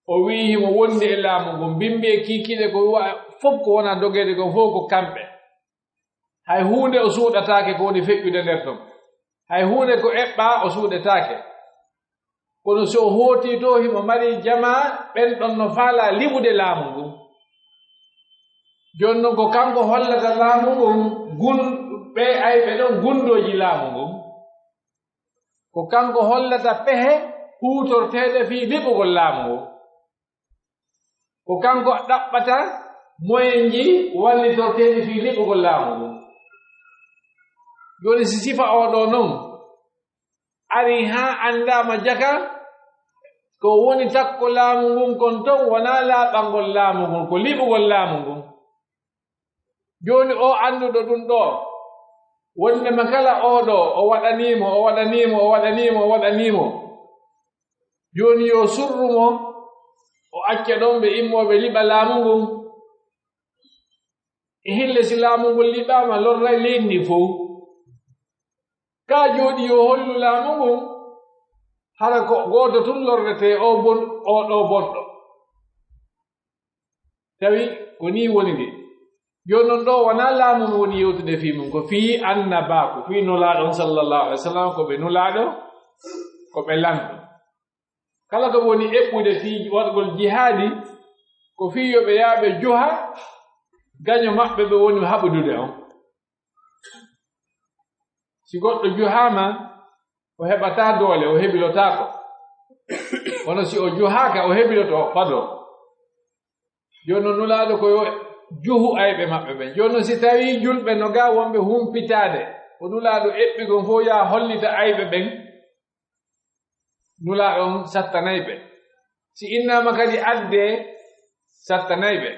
o wi'i himo wondi e laamu ngun, bimbi e kiikiiɗe ko wa-, fof ko wona dogeede kon fof ko kamɓe. Hay huunde o suuɗataake ko woni feƴƴude nder ton. Hay huunde ko eɓɓaa o suuɗetaake. Kono si o hootii to, himo mari jamaa, ɓen ɗon no faalaa liɓude laamu ngun. Jooni non ko kanko hollata laamu ngun, gun-, ɓee ayɓe ɗon gundooji laamu ngun. Ko kanko hollata pehe huutorteeɗe fii liɓugol laamu ngun. Ko kanko ɗaɓɓata moyenji wallitorteeɗi fii liɓugol laamu ngun. Jooni si sifa oo ɗoo non arii haa anndaama jaka, ko woni takko laamu ngun kon ton wonaa laaɓangol laamu ngun, ko liɓugol laamu ngun. Jooni oo annduɗo ɗum ɗoo, Wonnde ma kala oo ɗoo, o waɗanii mo, o waɗanii mo, o waɗanii mo, o waɗanii mo. Jooni yo surru mo, o acca ɗon ɓe immoo ɓe liɓa laamu ngun. E hille si laamu ngun liɓaama, lorray leydi ndin fow. Kaa jooɗii yo hollu laamu ngun, hara ko gooto tun lorretee, oo bon-, oo ɗoo bonɗo. Tawi ko nii woni ndi. Jooni non ɗoo wanaa laamu ngun woni yewtude fii mun, ko fii annabaaku, fii Nulaaɗo on sallallahu alaihi wasallam, ko ɓe Nulaaɗo, ko ɓe lanɗo. Kala ko ɓe woni eɓɓude fii waɗugol jihaadi, ko fii yo ɓe yaa ɓe juha gaño maɓɓe ɓe woni haɓudude on. Si goɗɗo juhaama, o heɓataa doole, o hebilotaako. Kono si o juhaaka, o hebiloto, o fadoo. Jooni non Nulaaɗo ko yo juhu ayɓe maɓɓe ɓen. Jooni non si tawii julɓe no gaa wonɓe humpitaade, ko Nulaaɗo eɓɓi kon fow yaa hollita ayɓe ɓen, Nulaaɗo on sattanay ɓe. Si innaama kadi addee, sattanay ɓe.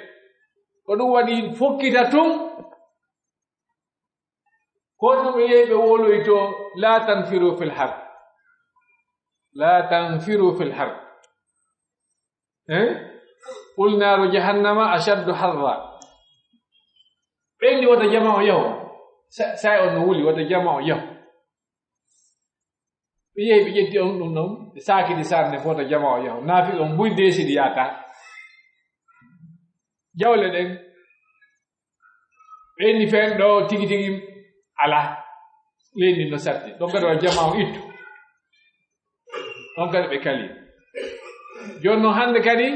Ko ɗum waɗi fokkita tun, ko no ɓe yehi ɓe wowloytoo, "Laa tanfiru fil har." "Laa tanfiru fil har." Eh? "Qul naaru jahannama ashaddu harra." Ɓe inni wota jamaa o yahu. Sa-, saa'i on no wuli, wota jamaa o yahu. Ɓe yehi, ɓe ƴetti on ɗum ɗon, ɓe saakiti sanne fota jamaa o yahu. Naafiɓe on buy deesidi yaata. Jawle ɗen, ɓe inni feen ɗo tigi tigi alaa. Leydi no satti. Ɗon kadi wa jamaa o ittu. Ɗon kadi ɓe kali. Jooni non hannde kadi,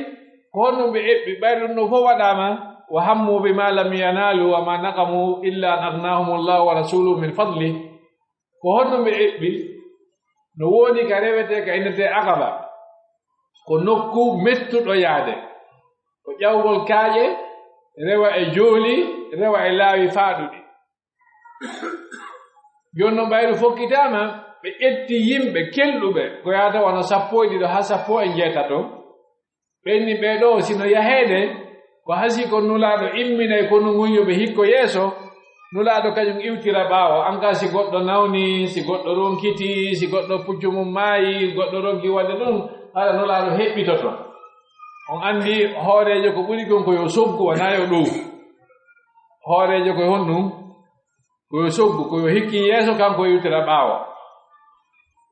ko honno ɓe eɓɓi? Ɓayri ɗum ɗo fof waɗaama, "Wa hammu bima lam yanalu, wa ma naqamu illa an aghnahumullahu wa rasuluhu min fadli." Ko honno ɓe eɓɓi? No woni ka rewetee ka innetee Aqaba. Ko nokku mettuɗo yaade. Ko ƴawgol kaaƴe, rewa e jooli, rewa e laawi faaɗuɗi. Jooni non ɓayri fokkitaama, ɓe ƴetti yimɓe kelɗuɓe, ko yaata wano sappo e ɗiɗo haa sappo e njeetato. Ɓen ni ɓee ɗoo, si no yaheede, ko hasii ko Nulaaɗo imminay konu ngun yo ɓe hikko yeeso, Nulaaɗo kañum iwtira ɓaawo. An kaa si goɗɗo nawni, si goɗɗo ronkiti, si goɗɗo puccu mum maayi, goɗɗo ronki waɗde ɗum, hara Nulaaɗo heɓɓitoto. On anndi hooreejo ko ɓuri kon ko yo soggu, wanaa yo ɗow. Hooreejo ko honɗum? Ko yo soggu, ko yo hikki yeeso, kanko iwtira ɓaawo.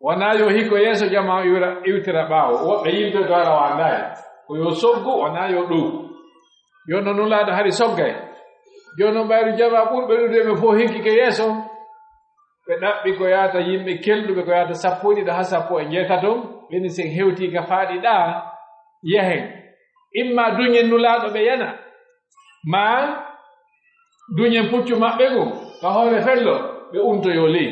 Wanaa yo hikko yeeso, jamaa iwra-, iwtira ɓaawo. Woɓɓe yimɓe to ara waandaani. Ko yo soggu, wanaa yo ɗow. Yo no Nulaaɗo hari soggay. Jooni non ɓayru jamaa ɓurɓe ɗuuɗude ɓe fof hikkike yeeso. Ɓe ɗaɓɓi ko yaata yimɓe kelɗuɓe, ko yaata sappo e ɗiɗo haa sappo e njeetato. Ɓeni sen hewtii ka faaɗi ɗaa, yahen. Imma duñen Nulaaɗo ɓe yana, maa duñen puccu maɓɓe ngun ka hoore fello, ɓe untoyoo ley.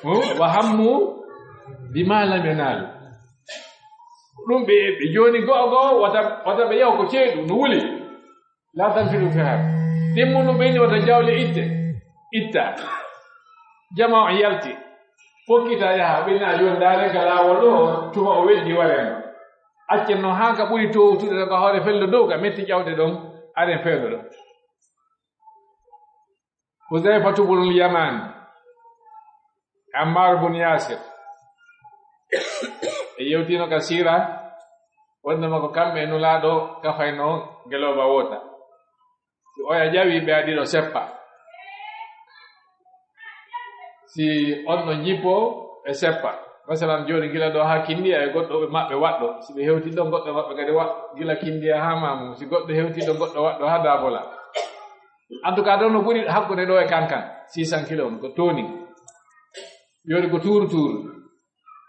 Hmm? Wa hammu bima lam yanalu. Ɗum ɓe, ɓe jooni go'o go'o, wata, wata ɓe yaw ko ceeɗu, no wuli. La tanfiru fil har. Timmunu ɓe ni wata jawle itte, itta. Jamaa on yalti. Fokkita yaha, ɓe na yondaare ka laawol ɗo, tuma o weddi wareno. Accen non haa ka ɓuri towtude ɗo ka hoore fello dow ka metti ƴawde ɗon, aren fewndo ɗon. Huzayfatu bunul Yaman, Ammar bun Yasir, ɓe yewtino ka siira, wonde makko kamɓe e Nulaaɗo kafayno ngelooba woota. Si oya ƴawi ɓe aɗi ɗo seppa. Si on no jippo ɓe seppa. Masalan, jooni gila ɗo haa Kindiya e goɗɗo ɓe maɓɓe waɗɗo. Si ɓe hewti ɗon goɗɗo maɓɓe kadi wa-, gila Kindiya haa Maamu. Si goɗɗo hewti ɗon goɗɗo waɗɗo haa Daabola. En tout cas, ɗon no ɓuri hakkunde ɗo e Kankan, six cents kilo on, ko tooni. Yoori ko tuuru tuuru.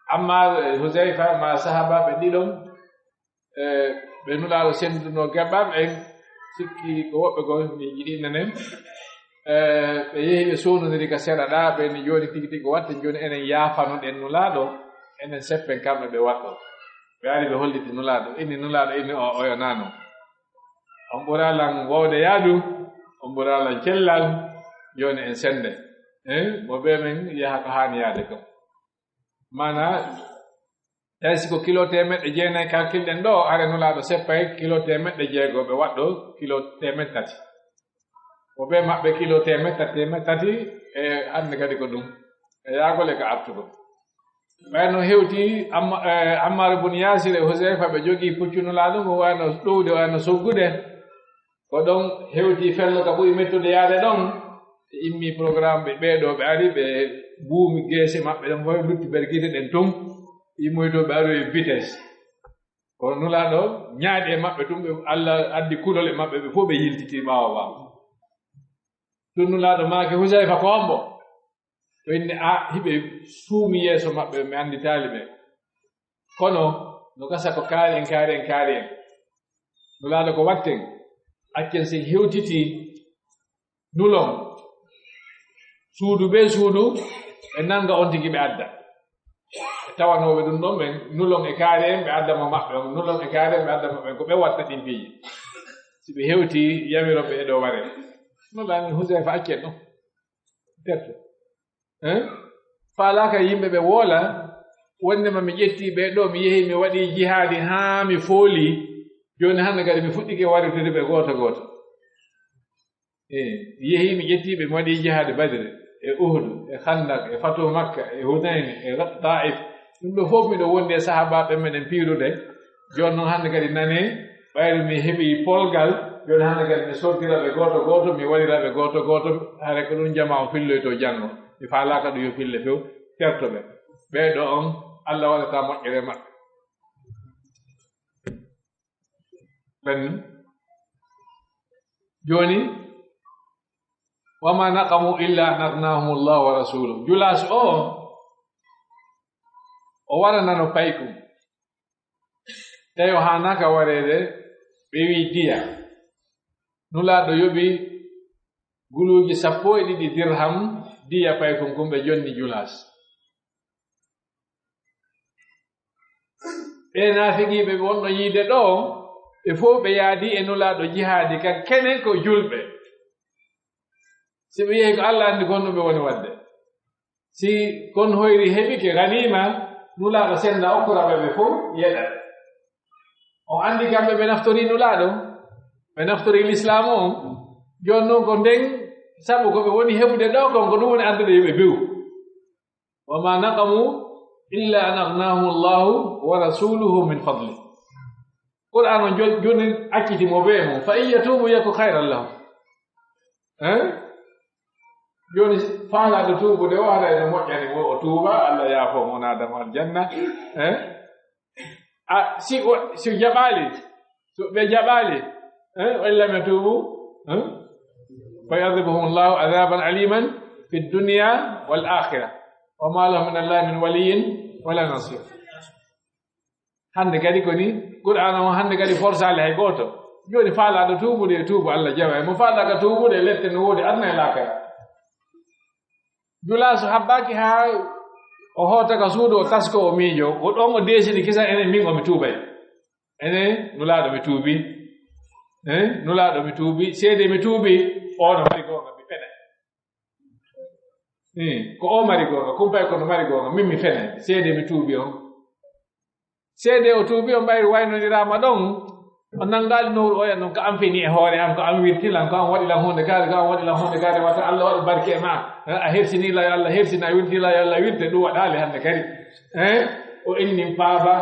Amma, eh, Huzayfa ma sahaabaaɓe ɗiɗon, eh, ɓe Nulaaɗo senndunoo gaɓɓaaɓe en, sikki ko woɓɓe goo, min njiɗi nenen. Eh, ɓe yehi ɓe soonondiri ka seeɗa ɗaa, ɓe ni jooni tigi tigi ko watte, jooni enen yaafanoɗen Nulaaɗo, enen seppen kamɓe ɓe waɗɗo. Ɓe ari ɓe holliti Nulaaɗo, inni Nulaaɗo, inni o, oyo naano. On ɓuraa lan woowde yaadu, on ɓuraa lan cellal, jooni en sennde. Eh, mo bee men yaha ko haani yaade kon. Maanaa, tawi si ko kilo teemeɗɗe jeenayi kalkilɗen ɗoo, hare Nulaaɗo seppay kilo teemeɗɗe jeego, ɓe waɗɗo kilo teemeɗɗe tati. Ko ɓe maɓɓe kilo teemeɗɗe, teemeɗɗe tati, e hannde kadi ko ɗum. E yaagol e ka artugol. Ɓay no hewti Amma-, e, Ammar bun Yaasir e Husayfa ɓe jogii puccu Nulaaɗo, ko wayno ɗowde, wayno soggude. Ko ɗon hewti fello ka ɓuri mettude yaade ɗon. Ɓe immi programme ɓe, ɓee ɗoo ɓe ari, ɓe buumi geese maɓɓe ɗen fof, lutti berkiite ɗen tun. Immoytoo ɓe aroyi vitesse. Kono Nulaaɗo ñaaɗi e maɓɓe tun, ɓe, Alla addi kulol e maɓɓe, ɓe fof ɓe yiltiti ɓaawo ɓaawo. Tun Nulaaɗo maaki Husayfa ko hombo? O inni, "A, hiɓe suumi yeeso maɓɓe, mi annditaali ɓe. Kono no gasa ko kaari en, kaari en, kaari en." Nulaaɗo ko watten, accen sen hewtitii, nulon. Suudu bee suudu, ɓe nanga on tigi ɓe adda. Ɓe tawanooɓe ɗum ɗon ɓen, nulon e kaari en, ɓe adda mo maɓɓe on, nulon e kaari en, ɓe adda mo ɓen, ko ɓe watta ɗin piiji. Si ɓe hewtii, yamiron ɓe e ɗo waree. Nulaaɗo ni Husayfa accen ɗon. Terto. Eh? Faalaaka yimɓe ɓe woola, wonnde ma mi ƴettii ɓe ɗo, mi yehi, mi waɗi jihaadi haa mi fooli. Jooni hannde kadi mi fuɗɗike waritude ɓe gooto gooto. Eh, mi yehi, mi ƴettii ɓe, mi waɗi jihaadi Badri, e Uhud, e Khandak, e Fatu Makka, e Hunayn, e Ra-, Taif. Ɗum ɗo fof miɗo wondi e sahaabaaɓe meɗen piirude. Jooni noon hannde kadi nane, ɓayri mi heɓi polgal, jooni hannde kadi mi sortira ɓe gooto gooto, mi warira ɓe gooto gooto, hare ko ɗum jamaa on filloytoo janngo. Mi faalaaka ɗum yo fille few, terto ɓe. Ɓee ɗoo on, Alla waɗataa moƴƴere e maɓɓe. Ɓen jooni, "Wa ma naqamu illa an aghnahum Allahu wa rasuluhu." Julaas o, o waranano paykum. Tawi o haanaaka wareede, ɓe wi'i diya. Nulaaɗo yoɓi guluuji sappo e ɗiɗi dirham diya paykum kun, ɓe jonni Julaas. Ɓee naafiqiiɓe ɓe wonno yiide ɗoo, ɓe fow ɓe yaadi e Nulaaɗo jihaadi, ka kene ko julɓe. Si ɓe yehi ko Alla anndi ko honɗum ɓe woni waɗde. Si kon hoyri heɓike ganiima, Nulaaɗo senda okkora ɓe, ɓe fow yeɗa. On anndi kamɓe ɓe naftori Nulaaɗo, ɓe naftori Lislaamu on. Jooni non ko nden, sabu ko ɓe woni heɓude ɗoo kon, ko ɗum woni addude yo ɓe bew. "Wa ma naqamu illa an aghnahum Allahu wa rasuluhu min fadli." Qur'an on jo-, jooni acciti mo bee mum, "Fa in yatubu yaku khayran lahum." Eh? Jooni faalaaɗo tuubude o, haray no moƴƴani mo, o tuuba, Alla yaafo mo, naada mo aljanna. Eh? A, si o, si o jaɓaali, so ɓe jaɓaali, eh, "Wa in lam yatubu, eh, fa yu'adhibuhum Allahu adhaban aliman fid dunya wal akhirah. Wa ma lahum min Allahi min waliyyin wala nasir." Hannde kadi ko ni, Qur'aana on hannde kadi forsaali hay gooto. Jooni faalaaɗo tuubude e tuubu, Alla jawa e mo. Faalaaka tuubude, lette no woodi aduna e laakara. Julaasu habbaaki haa o hoota ka suudu, o taskoo, o miijoo. Ko ɗon o deesini kisan, "Enen min o mi tuubay. Enen Nulaaɗo mi tuubi. Eh, Nulaaɗo mi tuubi. Seedee mi tuubi." O no mari goonga, mi fenay. Eh, ko o mari goonga, kumpay ko no mari goonga, min mi fenay. Seedee mi tuubi on. Seedee o tuubi on ɓayri waynondiraa ma ɗon, o nanngaali nowru oya non, ko an fini e hoore an, ko an wirti lan, ko an waɗi lan huunde kaari, ko an waɗi lan huunde kaari, wata Alla waɗu barke e ma. A hersinii la, yo Alla hersina, a wirti la, yo Alla wirte, ɗum waɗaali hannde kadi. Eh? O inni faaba,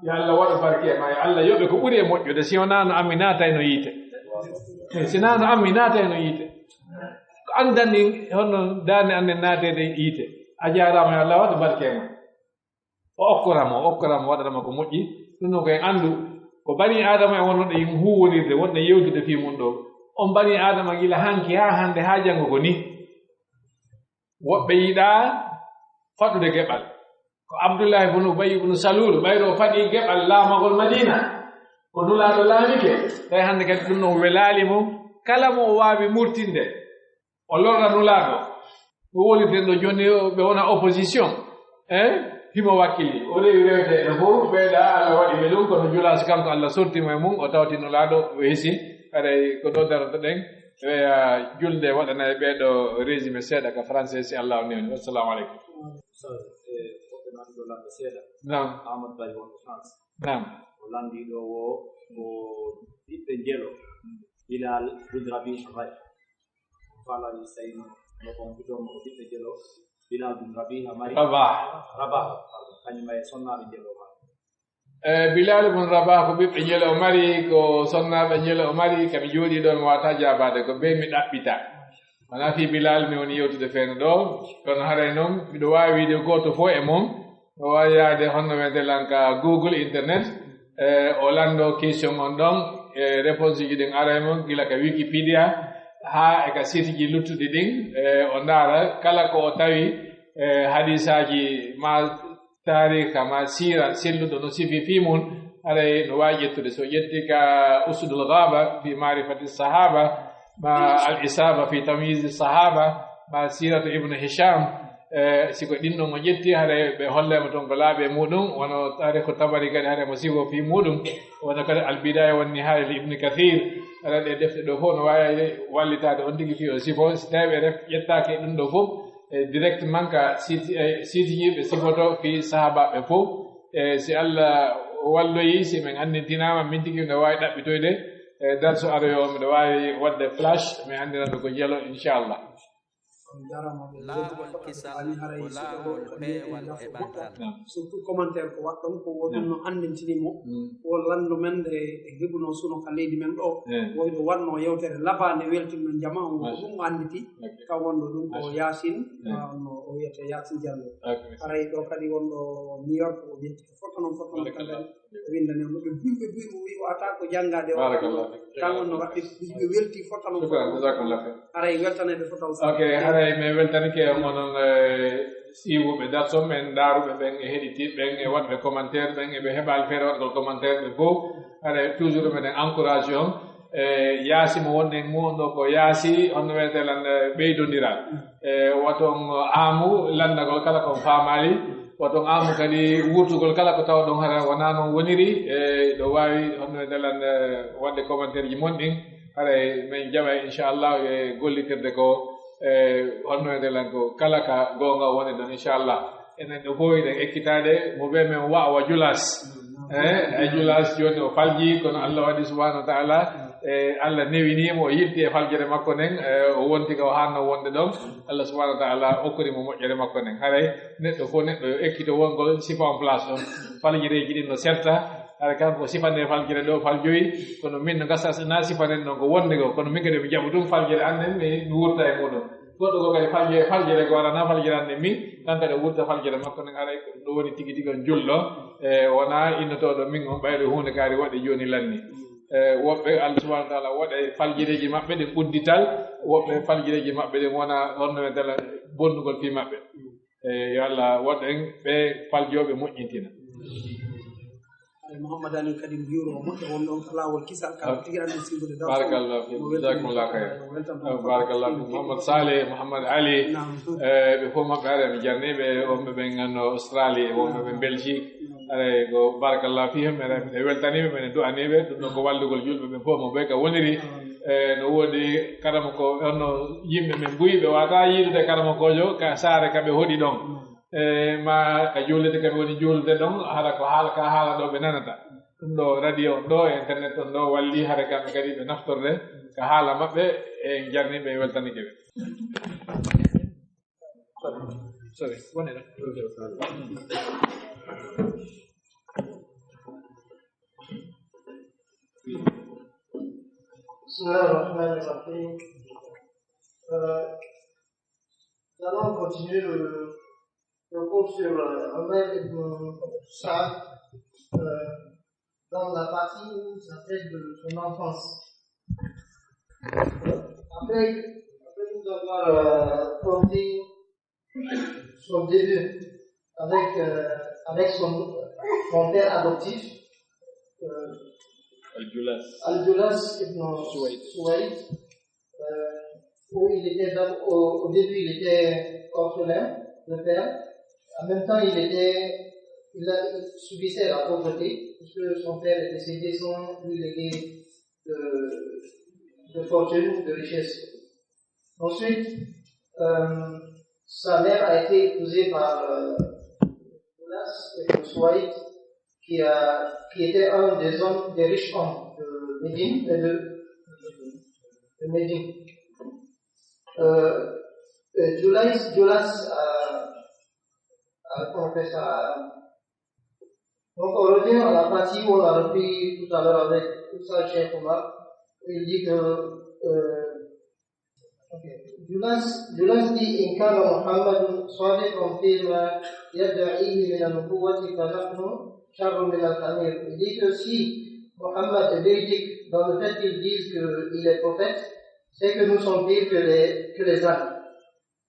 yo Alla waɗu barke e ma, yo Alla yoɓe ko ɓuri e moƴƴude, si wonaa no an mi naatayno yiite. Eh, si naa no an mi naatayno yiite. Ko an danni honno daande an nden naateede yiite. A jaaraama, yo Alla waɗu barke e ma. O okkora mo, o okkora mo, waɗana mo ko moƴƴi. Ɗum noon ko en anndu, ko banii Aadama en wonno ɗen huuwondirde, wonɗen yewtude fii mum ɗoo. On banii Aadama gila hanki haa hannde haa janngo ko nii. Woɓɓe yiɗaa faɗude geɓal. Ko Abdullahi ibn Ubay ibn Salul, ɓayri o faɗi geɓal laamagol Madiina. Ko Nulaaɗo laamike, tawi hannde kadi ɗum noon welaali mo. Kala mo o waawi murtinde, o lorra Nulaaɗo. O woni ɓen ɗo jooni, ɓe wona opposition. Eh? Himo wakkili. O rewi rewte en fof, ɓeyda Alla waɗi ɓe ɗum, kono Julaas kanko Alla sorti mo e mum, o tawti Nulaaɗo, o hisi. Haray ko ɗo daroto ɗen. Ɓeya julde waɗana e ɓee ɗo résumé seeɗa ka français, si Alla on newni. Wassalamu aleykum. Ustaz, e woɓɓe nan ɗo lanndo seeɗa. Naam. Amadou Bari wonɗo France. Naam. O lanndii ɗo wo ko ɓiɓɓe Njelo, Bilal Bun Rabi Ray. Faalani sayno no kon fito mo ɓiɓɓe jelo, Bilal bin Rabiha mari. Rabah. Rabah, pardon, kañum e sonnaaɓe jelo mari. E, Bilal bin Rabah ko ɓiɓɓe jelo o mari, ko sonnaaɓe jelo o mari, ka mi jooɗii ɗoo mi waawataa jaabaade, ko bee mi ɗaɓɓita. Wonaa fii Bilal mi woni yewtude feere ɗoo, kono haray non miɗo waawi wiide gooto fof e mon, o waawi yaade honno wi'etee lan ka Google, internet, e, o lanndoo question on ɗon, e, réponse uji ɗin aray mo gila ka Wikipedia, haa e ka site ji luttuɗi ɗin, e, o ndaara kala ko o tawi, e, hadiisaaji maa taariika maa siira selluɗo no sifi fii mun, haray no waawi ƴettude. So ƴetti ka Usudul Ghaaba fi Ma'rifati Sahaba, maa Al Isaaba fi Tamyizi Sahaba, maa Siiratu Ibn Hisham, e, si ko ɗin ɗon o ƴetti, haray ɓe hollay mo ton ko laaɓi e muɗum, wano Taariikhu Tabari kadi haray mo sifo fii muɗum, wano kadi Al Bidaaya wan Nihaaya li Ibn Kathir, haray ɗee defte ɗoo fof no waawi wallitaade on tigi fii o sifo, si tawii ɓe ref-, ƴettaaki e ɗum ɗoo fof, e, directement ka site, e, site ji ɓe sifoto fii sahaabaaɓe fof. E, si Allah walloyi, si men anndintinaama, min tigi miɗo waawi ɗaɓɓitoyde, e, darsu aroyo, miɗo waawi waɗde flash, mi anndina ɓe ko jelo, inchallah. On jarama ɓe Laawol kisal ko laawol peewal e ɓantal. Surtout commentaire ko waɗɗon ko wonno anndintini mo, o lanndo men nde e heɓuno suno ka leydi men ɗo. Woyɗo waɗno yewtere labaande weltinno jama on, ko ɗum o annditi. Ka wonɗo ɗum ko Yaasin, no o wiyata Yaasin Jallo. Haray ɗo kadi wonɗo New York, o yetti ko foto non, foto non kadi. O windani mo ɓe buy, ɓe buy, o wi o ata ko janngaade o. Kan on no waɗde buy, ɓe welti foto non. Shukran, jazakumullah khair. Haray weltanede foto on. Ok, haray mi weltanike on onon, eh, siiwuɓe darso men, ndaaruɓe ɓen e heɗitiiɓe ɓen e waɗɓe commentaire ɓen e ɓe heɓaali feere waɗgol commentaire ɓe fof. Haray toujours meɗen encourage on. E yaasi mo wonɗen mo ɗo ko yaasi, honno wi'etee lan, e, ɓeydondiral. E, waton aamu lanndagol kala ko on faamaali, waton aamu kadi wurtugol kala ko tawɗon hara wonaa non woniri, e, ɗo waawi, honno wi'etee lan, e, waɗde commentaire ji mon ɗin, haray men jaɓay, inchallah, e gollitirde ko, e, honno wi'etee lan ko kala ka goonga woni ɗon, inchallah. Enen ɗo fof eɗen ekkitaade mo ɓe men wa-, wa Julaas. Eh, e Julaas jooni o falji, kono Allah waɗi subhanahu wa ta'ala, eh, Allah newinii mo, o yilti e faljere makko nden, eh, o wonti ka o haanno wonde ɗon. Allah subhanahu wa ta'ala okkori mo moƴƴere makko nden. Haray neɗɗo fof neɗɗo yo ekkito wongol sifa on place ɗon. Faljireeji ɗin no serta, haray kanko o sifane faljere ɗo faljoyi, kono min no gasa na sifanen ɗon ko wonde ko, kono min kadi mi jaɓu ɗum faljere an nden mi, mi wurta e muɗum. Goɗɗo ko kadi faljere, faljere ko arana faljere an nden min, kan kadi o wurta faljere makko nden, aray ko ɗum ɗo woni tigi tigi on julɗo, e wona innotooɗo min on ɓayri huunde kaari waɗi jooni lanni. E woɓɓe Allah subhanahu wa ta'ala waɗay faljireeji maɓɓe ɗin uddital, woɓɓe faljireeji maɓɓe ɗin wona honno e dala bonnugol fii maɓɓe. E yo Allah waɗ en ɓe faljooɓe moƴƴintina. Ay, Mouhammad Aliou kadi mo hiwro o moƴƴo wonɗo on ka laawol kisal, kala ko tigi anndi singude daw. Barakallahu fiik. Jazakumullahu khairan. Barakallahu fiik. Mouhammad Saleh, Mouhammad Ali, eh, ɓe fof maɓɓe ari, mi jarni ɓe, wonɓe ɓen ganno Australie, wonɓe ɓen Belgique. Aray ko barakallahu fihim, ɓe weltaniiɓe, ɓe du'aniiɓe, ɗum ɗon ko wallugol julɓe ɓen fof mo ɓe ka woniri. Eh, no woodi karama ko, honno yimɓe men buy, ɓe wata yiidude karamokoojo ka saare ka ɓe hoɗi ɗon. E, ma ka juulirde ka ɓe woni juulde ɗon, hara ko haala ka haala ɗo ɓe nanata. Ɗum ɗo radio on ɗo, e internet on ɗo walli hara kamɓe kadi ɓe naftorde ka haala maɓɓe, e en jarni ɓe, en weltanike ɓe. Sorry, sorry, one minute. بسم الله الرحمن الرحيم. Euh, nous allons continuer le, le cours sur, euh, Omer ibn Saad, euh, dans la partie où ça traite de son enfance. Après, après nous avoir, euh, porté son début avec, euh, avec son, son père adoptif, euh, Al-Julas. Al-Julas ibn Suwaid. Suwaid, euh, où il était d'ab-, au, au début, il était orphelin de père. En même temps, il était, il a, il subissait la pauvreté, puisque son père est décédé sans lui léguer de, de fortune, de richesse. Ensuite, euh, sa mère a été épousée par, euh, Boulas ibn Souaïd, qui a, qui était un des hommes, des riches hommes de Médine et de, de Médine. Euh, euh, Julas, Julas a, a répondu ça. Donc, on revient à la partie où on a repris tout à l'heure avec tout ça, Cheikh Omar. Il dit que, euh, ok. Julas, Julas dit, إن كان محمد صادقا فيما يدعيه من النبوة فنحن شر من الحمير. Il dit que si Mohammed est véridique dans le fait qu'il dise qu'il est prophète, c'est que nous sommes pires que les, que les ânes.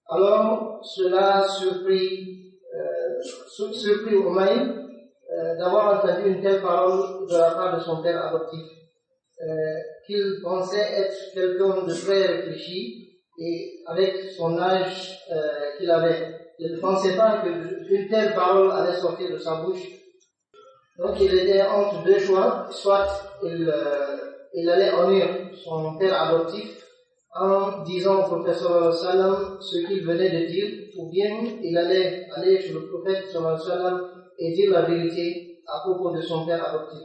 Alors, cela surprit, euh, sur- surprit Umayr, euh, d'avoir entendu une telle parole de la part de son père adoptif, euh, qu'il pensait être quelqu'un de très réfléchi et avec son âge, euh, qu'il avait. Il ne pensait pas que une telle parole allait sortir de sa bouche. Donc il était entre deux choix, soit il, euh, il allait ennuyer son père adoptif en disant au prophète sallallahu alayhi wa sallam ce qu'il venait de dire, ou bien il allait aller chez le prophète sallallahu alayhi wa sallam et dire la vérité à propos de son père adoptif.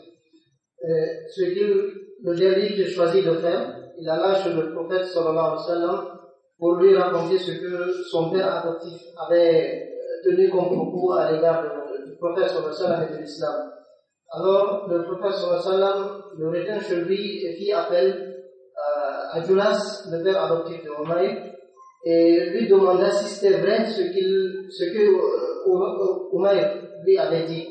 Euh, ce qu'il, le dernier qu'il choisit de faire, il alla chez le prophète sallallahu alayhi wa sallam pour lui raconter ce que son père adoptif avait tenu comme propos à l'égard de- du prophète sallallahu alayhi wa sallam et de l'islam. Alors, le prophète sallallahu alayhi wa sallam le retint chez lui et fit appel, euh, à Julas, le père adoptif de Umayr, et lui demanda si c'était vrai ce qu'il, ce que, euh, Umayr lui avait dit.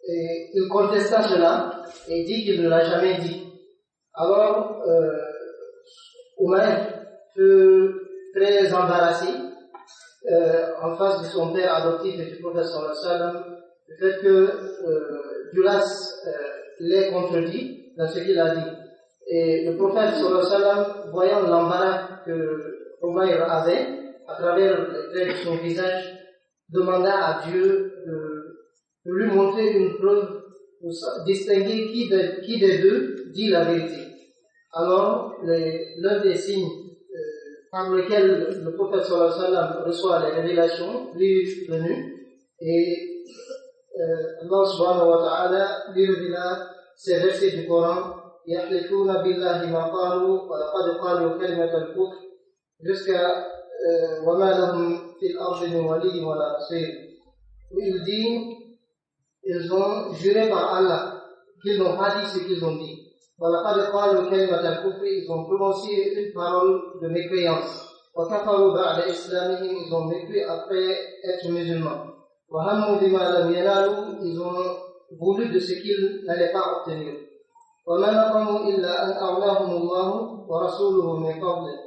Et il contesta cela et dit qu'il ne l'a jamais dit. Alors, euh, Umayr fut très embarrassé, euh, en face de son père adoptif et du prophète sallallahu alayhi wa sallam, le fait que, euh, Julas, euh, l'ait contredit dans ce qu'il a dit. Et le prophète sallallahu alayhi wa sallam, voyant l'embarras que Umayr avait à travers les traits de son visage, demanda à Dieu de, de lui montrer une preuve pour sa- distinguer qui, de- qui des deux dit la vérité. Alors, les- l'un des signes, euh, par lequel le prophète sallallahu alayhi wa sallam reçoit les révélations lui venues, et, euh, Allah subhanahu wa ta'ala lui révéla ces versets du Coran: يحلفون بالله ما قالوا ولقد قالوا كلمة الكفر jusqu'à, euh, وما لهم في الأرض من ولي ولا نصير, où il dit, ils ont juré par Allah qu'ils n'ont pas dit ce qu'ils ont dit. ولقد قالوا كلمة الكفر, ils ont prononcé une parole de mécréance. وكفروا بعد إسلامهم, ils ont mécru après être musulmans. وهموا بما لم ينالوا, ils ont voulu de ce qu'ils n'allaient pas obtenir. وما نقموا إلا أن أغناهم الله ورسوله من فضله.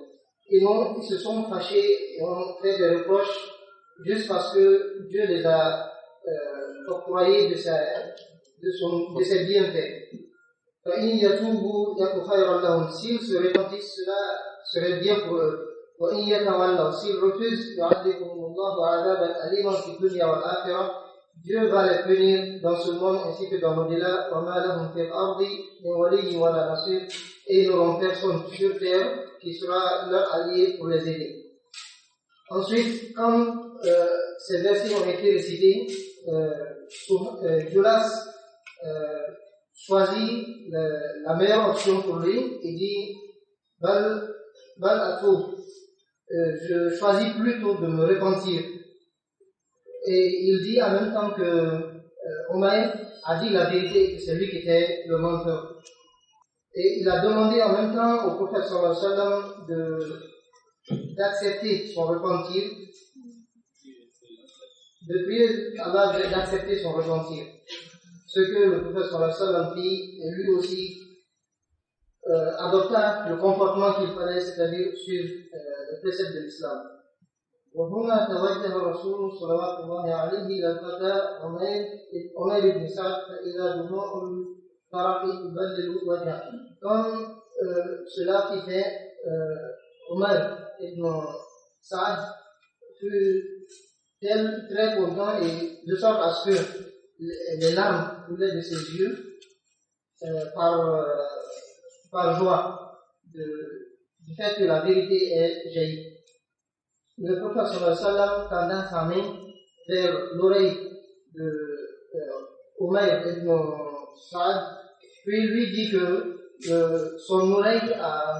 Ils ont, ils se sont fâchés et ont fait des reproches juste parce que Dieu les a, euh, octroyés de sa, de son, de ses bienfaits. فإن يتوبوا يك خيرا لهم. S'ils se repentissent, cela serait bien pour eux. وإن يتولوا, s'ils refusent, يعذبهم الله عذابا أليما في الدنيا والآخرة. Dieu va les punir dans ce monde ainsi que dans l'au-delà. وما لهم في الأرض من ولي ولا نصير. Et ils n'auront personne sur terre qui sera leur allié pour les aider. Ensuite, quand, euh, ces versets ont été récités, euh, Sou- euh, Julas, euh, choisit le- la meilleure option pour lui et dit, بل, بل أتوب. Euh, je choisis plutôt de me repentir. Et il dit en même temps que, euh, Umayr a dit la vérité et que c'est lui qui était le menteur. Et il a demandé en même temps au prophète sallallahu alayhi wa sallam de, d'accepter son repentir, de prier Allah de- d'accepter son repentir. Ce que le prophète sallallahu alayhi wa sallam fit, et lui aussi, euh, adopta le comportement qu'il fallait, c'est-à-dire suivre, euh, le précepte de l'islam. وهنا توجه الرسول صلوات الله عليه إلى الفتى عمير، عمير بن سعد، فإذا دموع الفرح تبلل وجهه. Quand, euh, cela fut fait, euh, Umayr ibn Saad fut tel, très content et de sorte à ce que les, les larmes coulaient de ses yeux, euh, par, euh, par joie de, du fait que la vérité est jaillie. Le prophète sallallahu alayhi wa sallam tendant sa main vers l'oreille de, euh, Umayr ibn Saad, puis lui dit que, euh, son oreille a,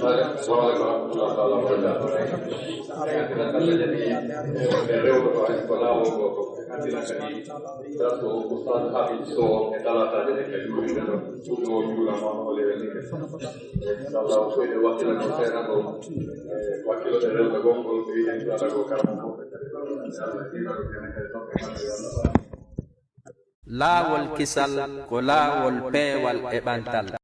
Assalamu aleykum wa rahmatullahi taala wa barakatuh. Ɓe rewɓe ko adi ko laawol ngoo ko ɓe anndina kadi darto Oustaz Habib Sow e talaataaje ɗen kadi woni ɓe ɗon. Ɗum ɗo juulama o lewetike. Inchallah, ko e wakkila ko seeɗa ko, e, wakkilo ɓe rewɓe gongol, ɓe wiɗen ko ala ko karama ko. Laawol kisal ko laawol peewal e ɓantal.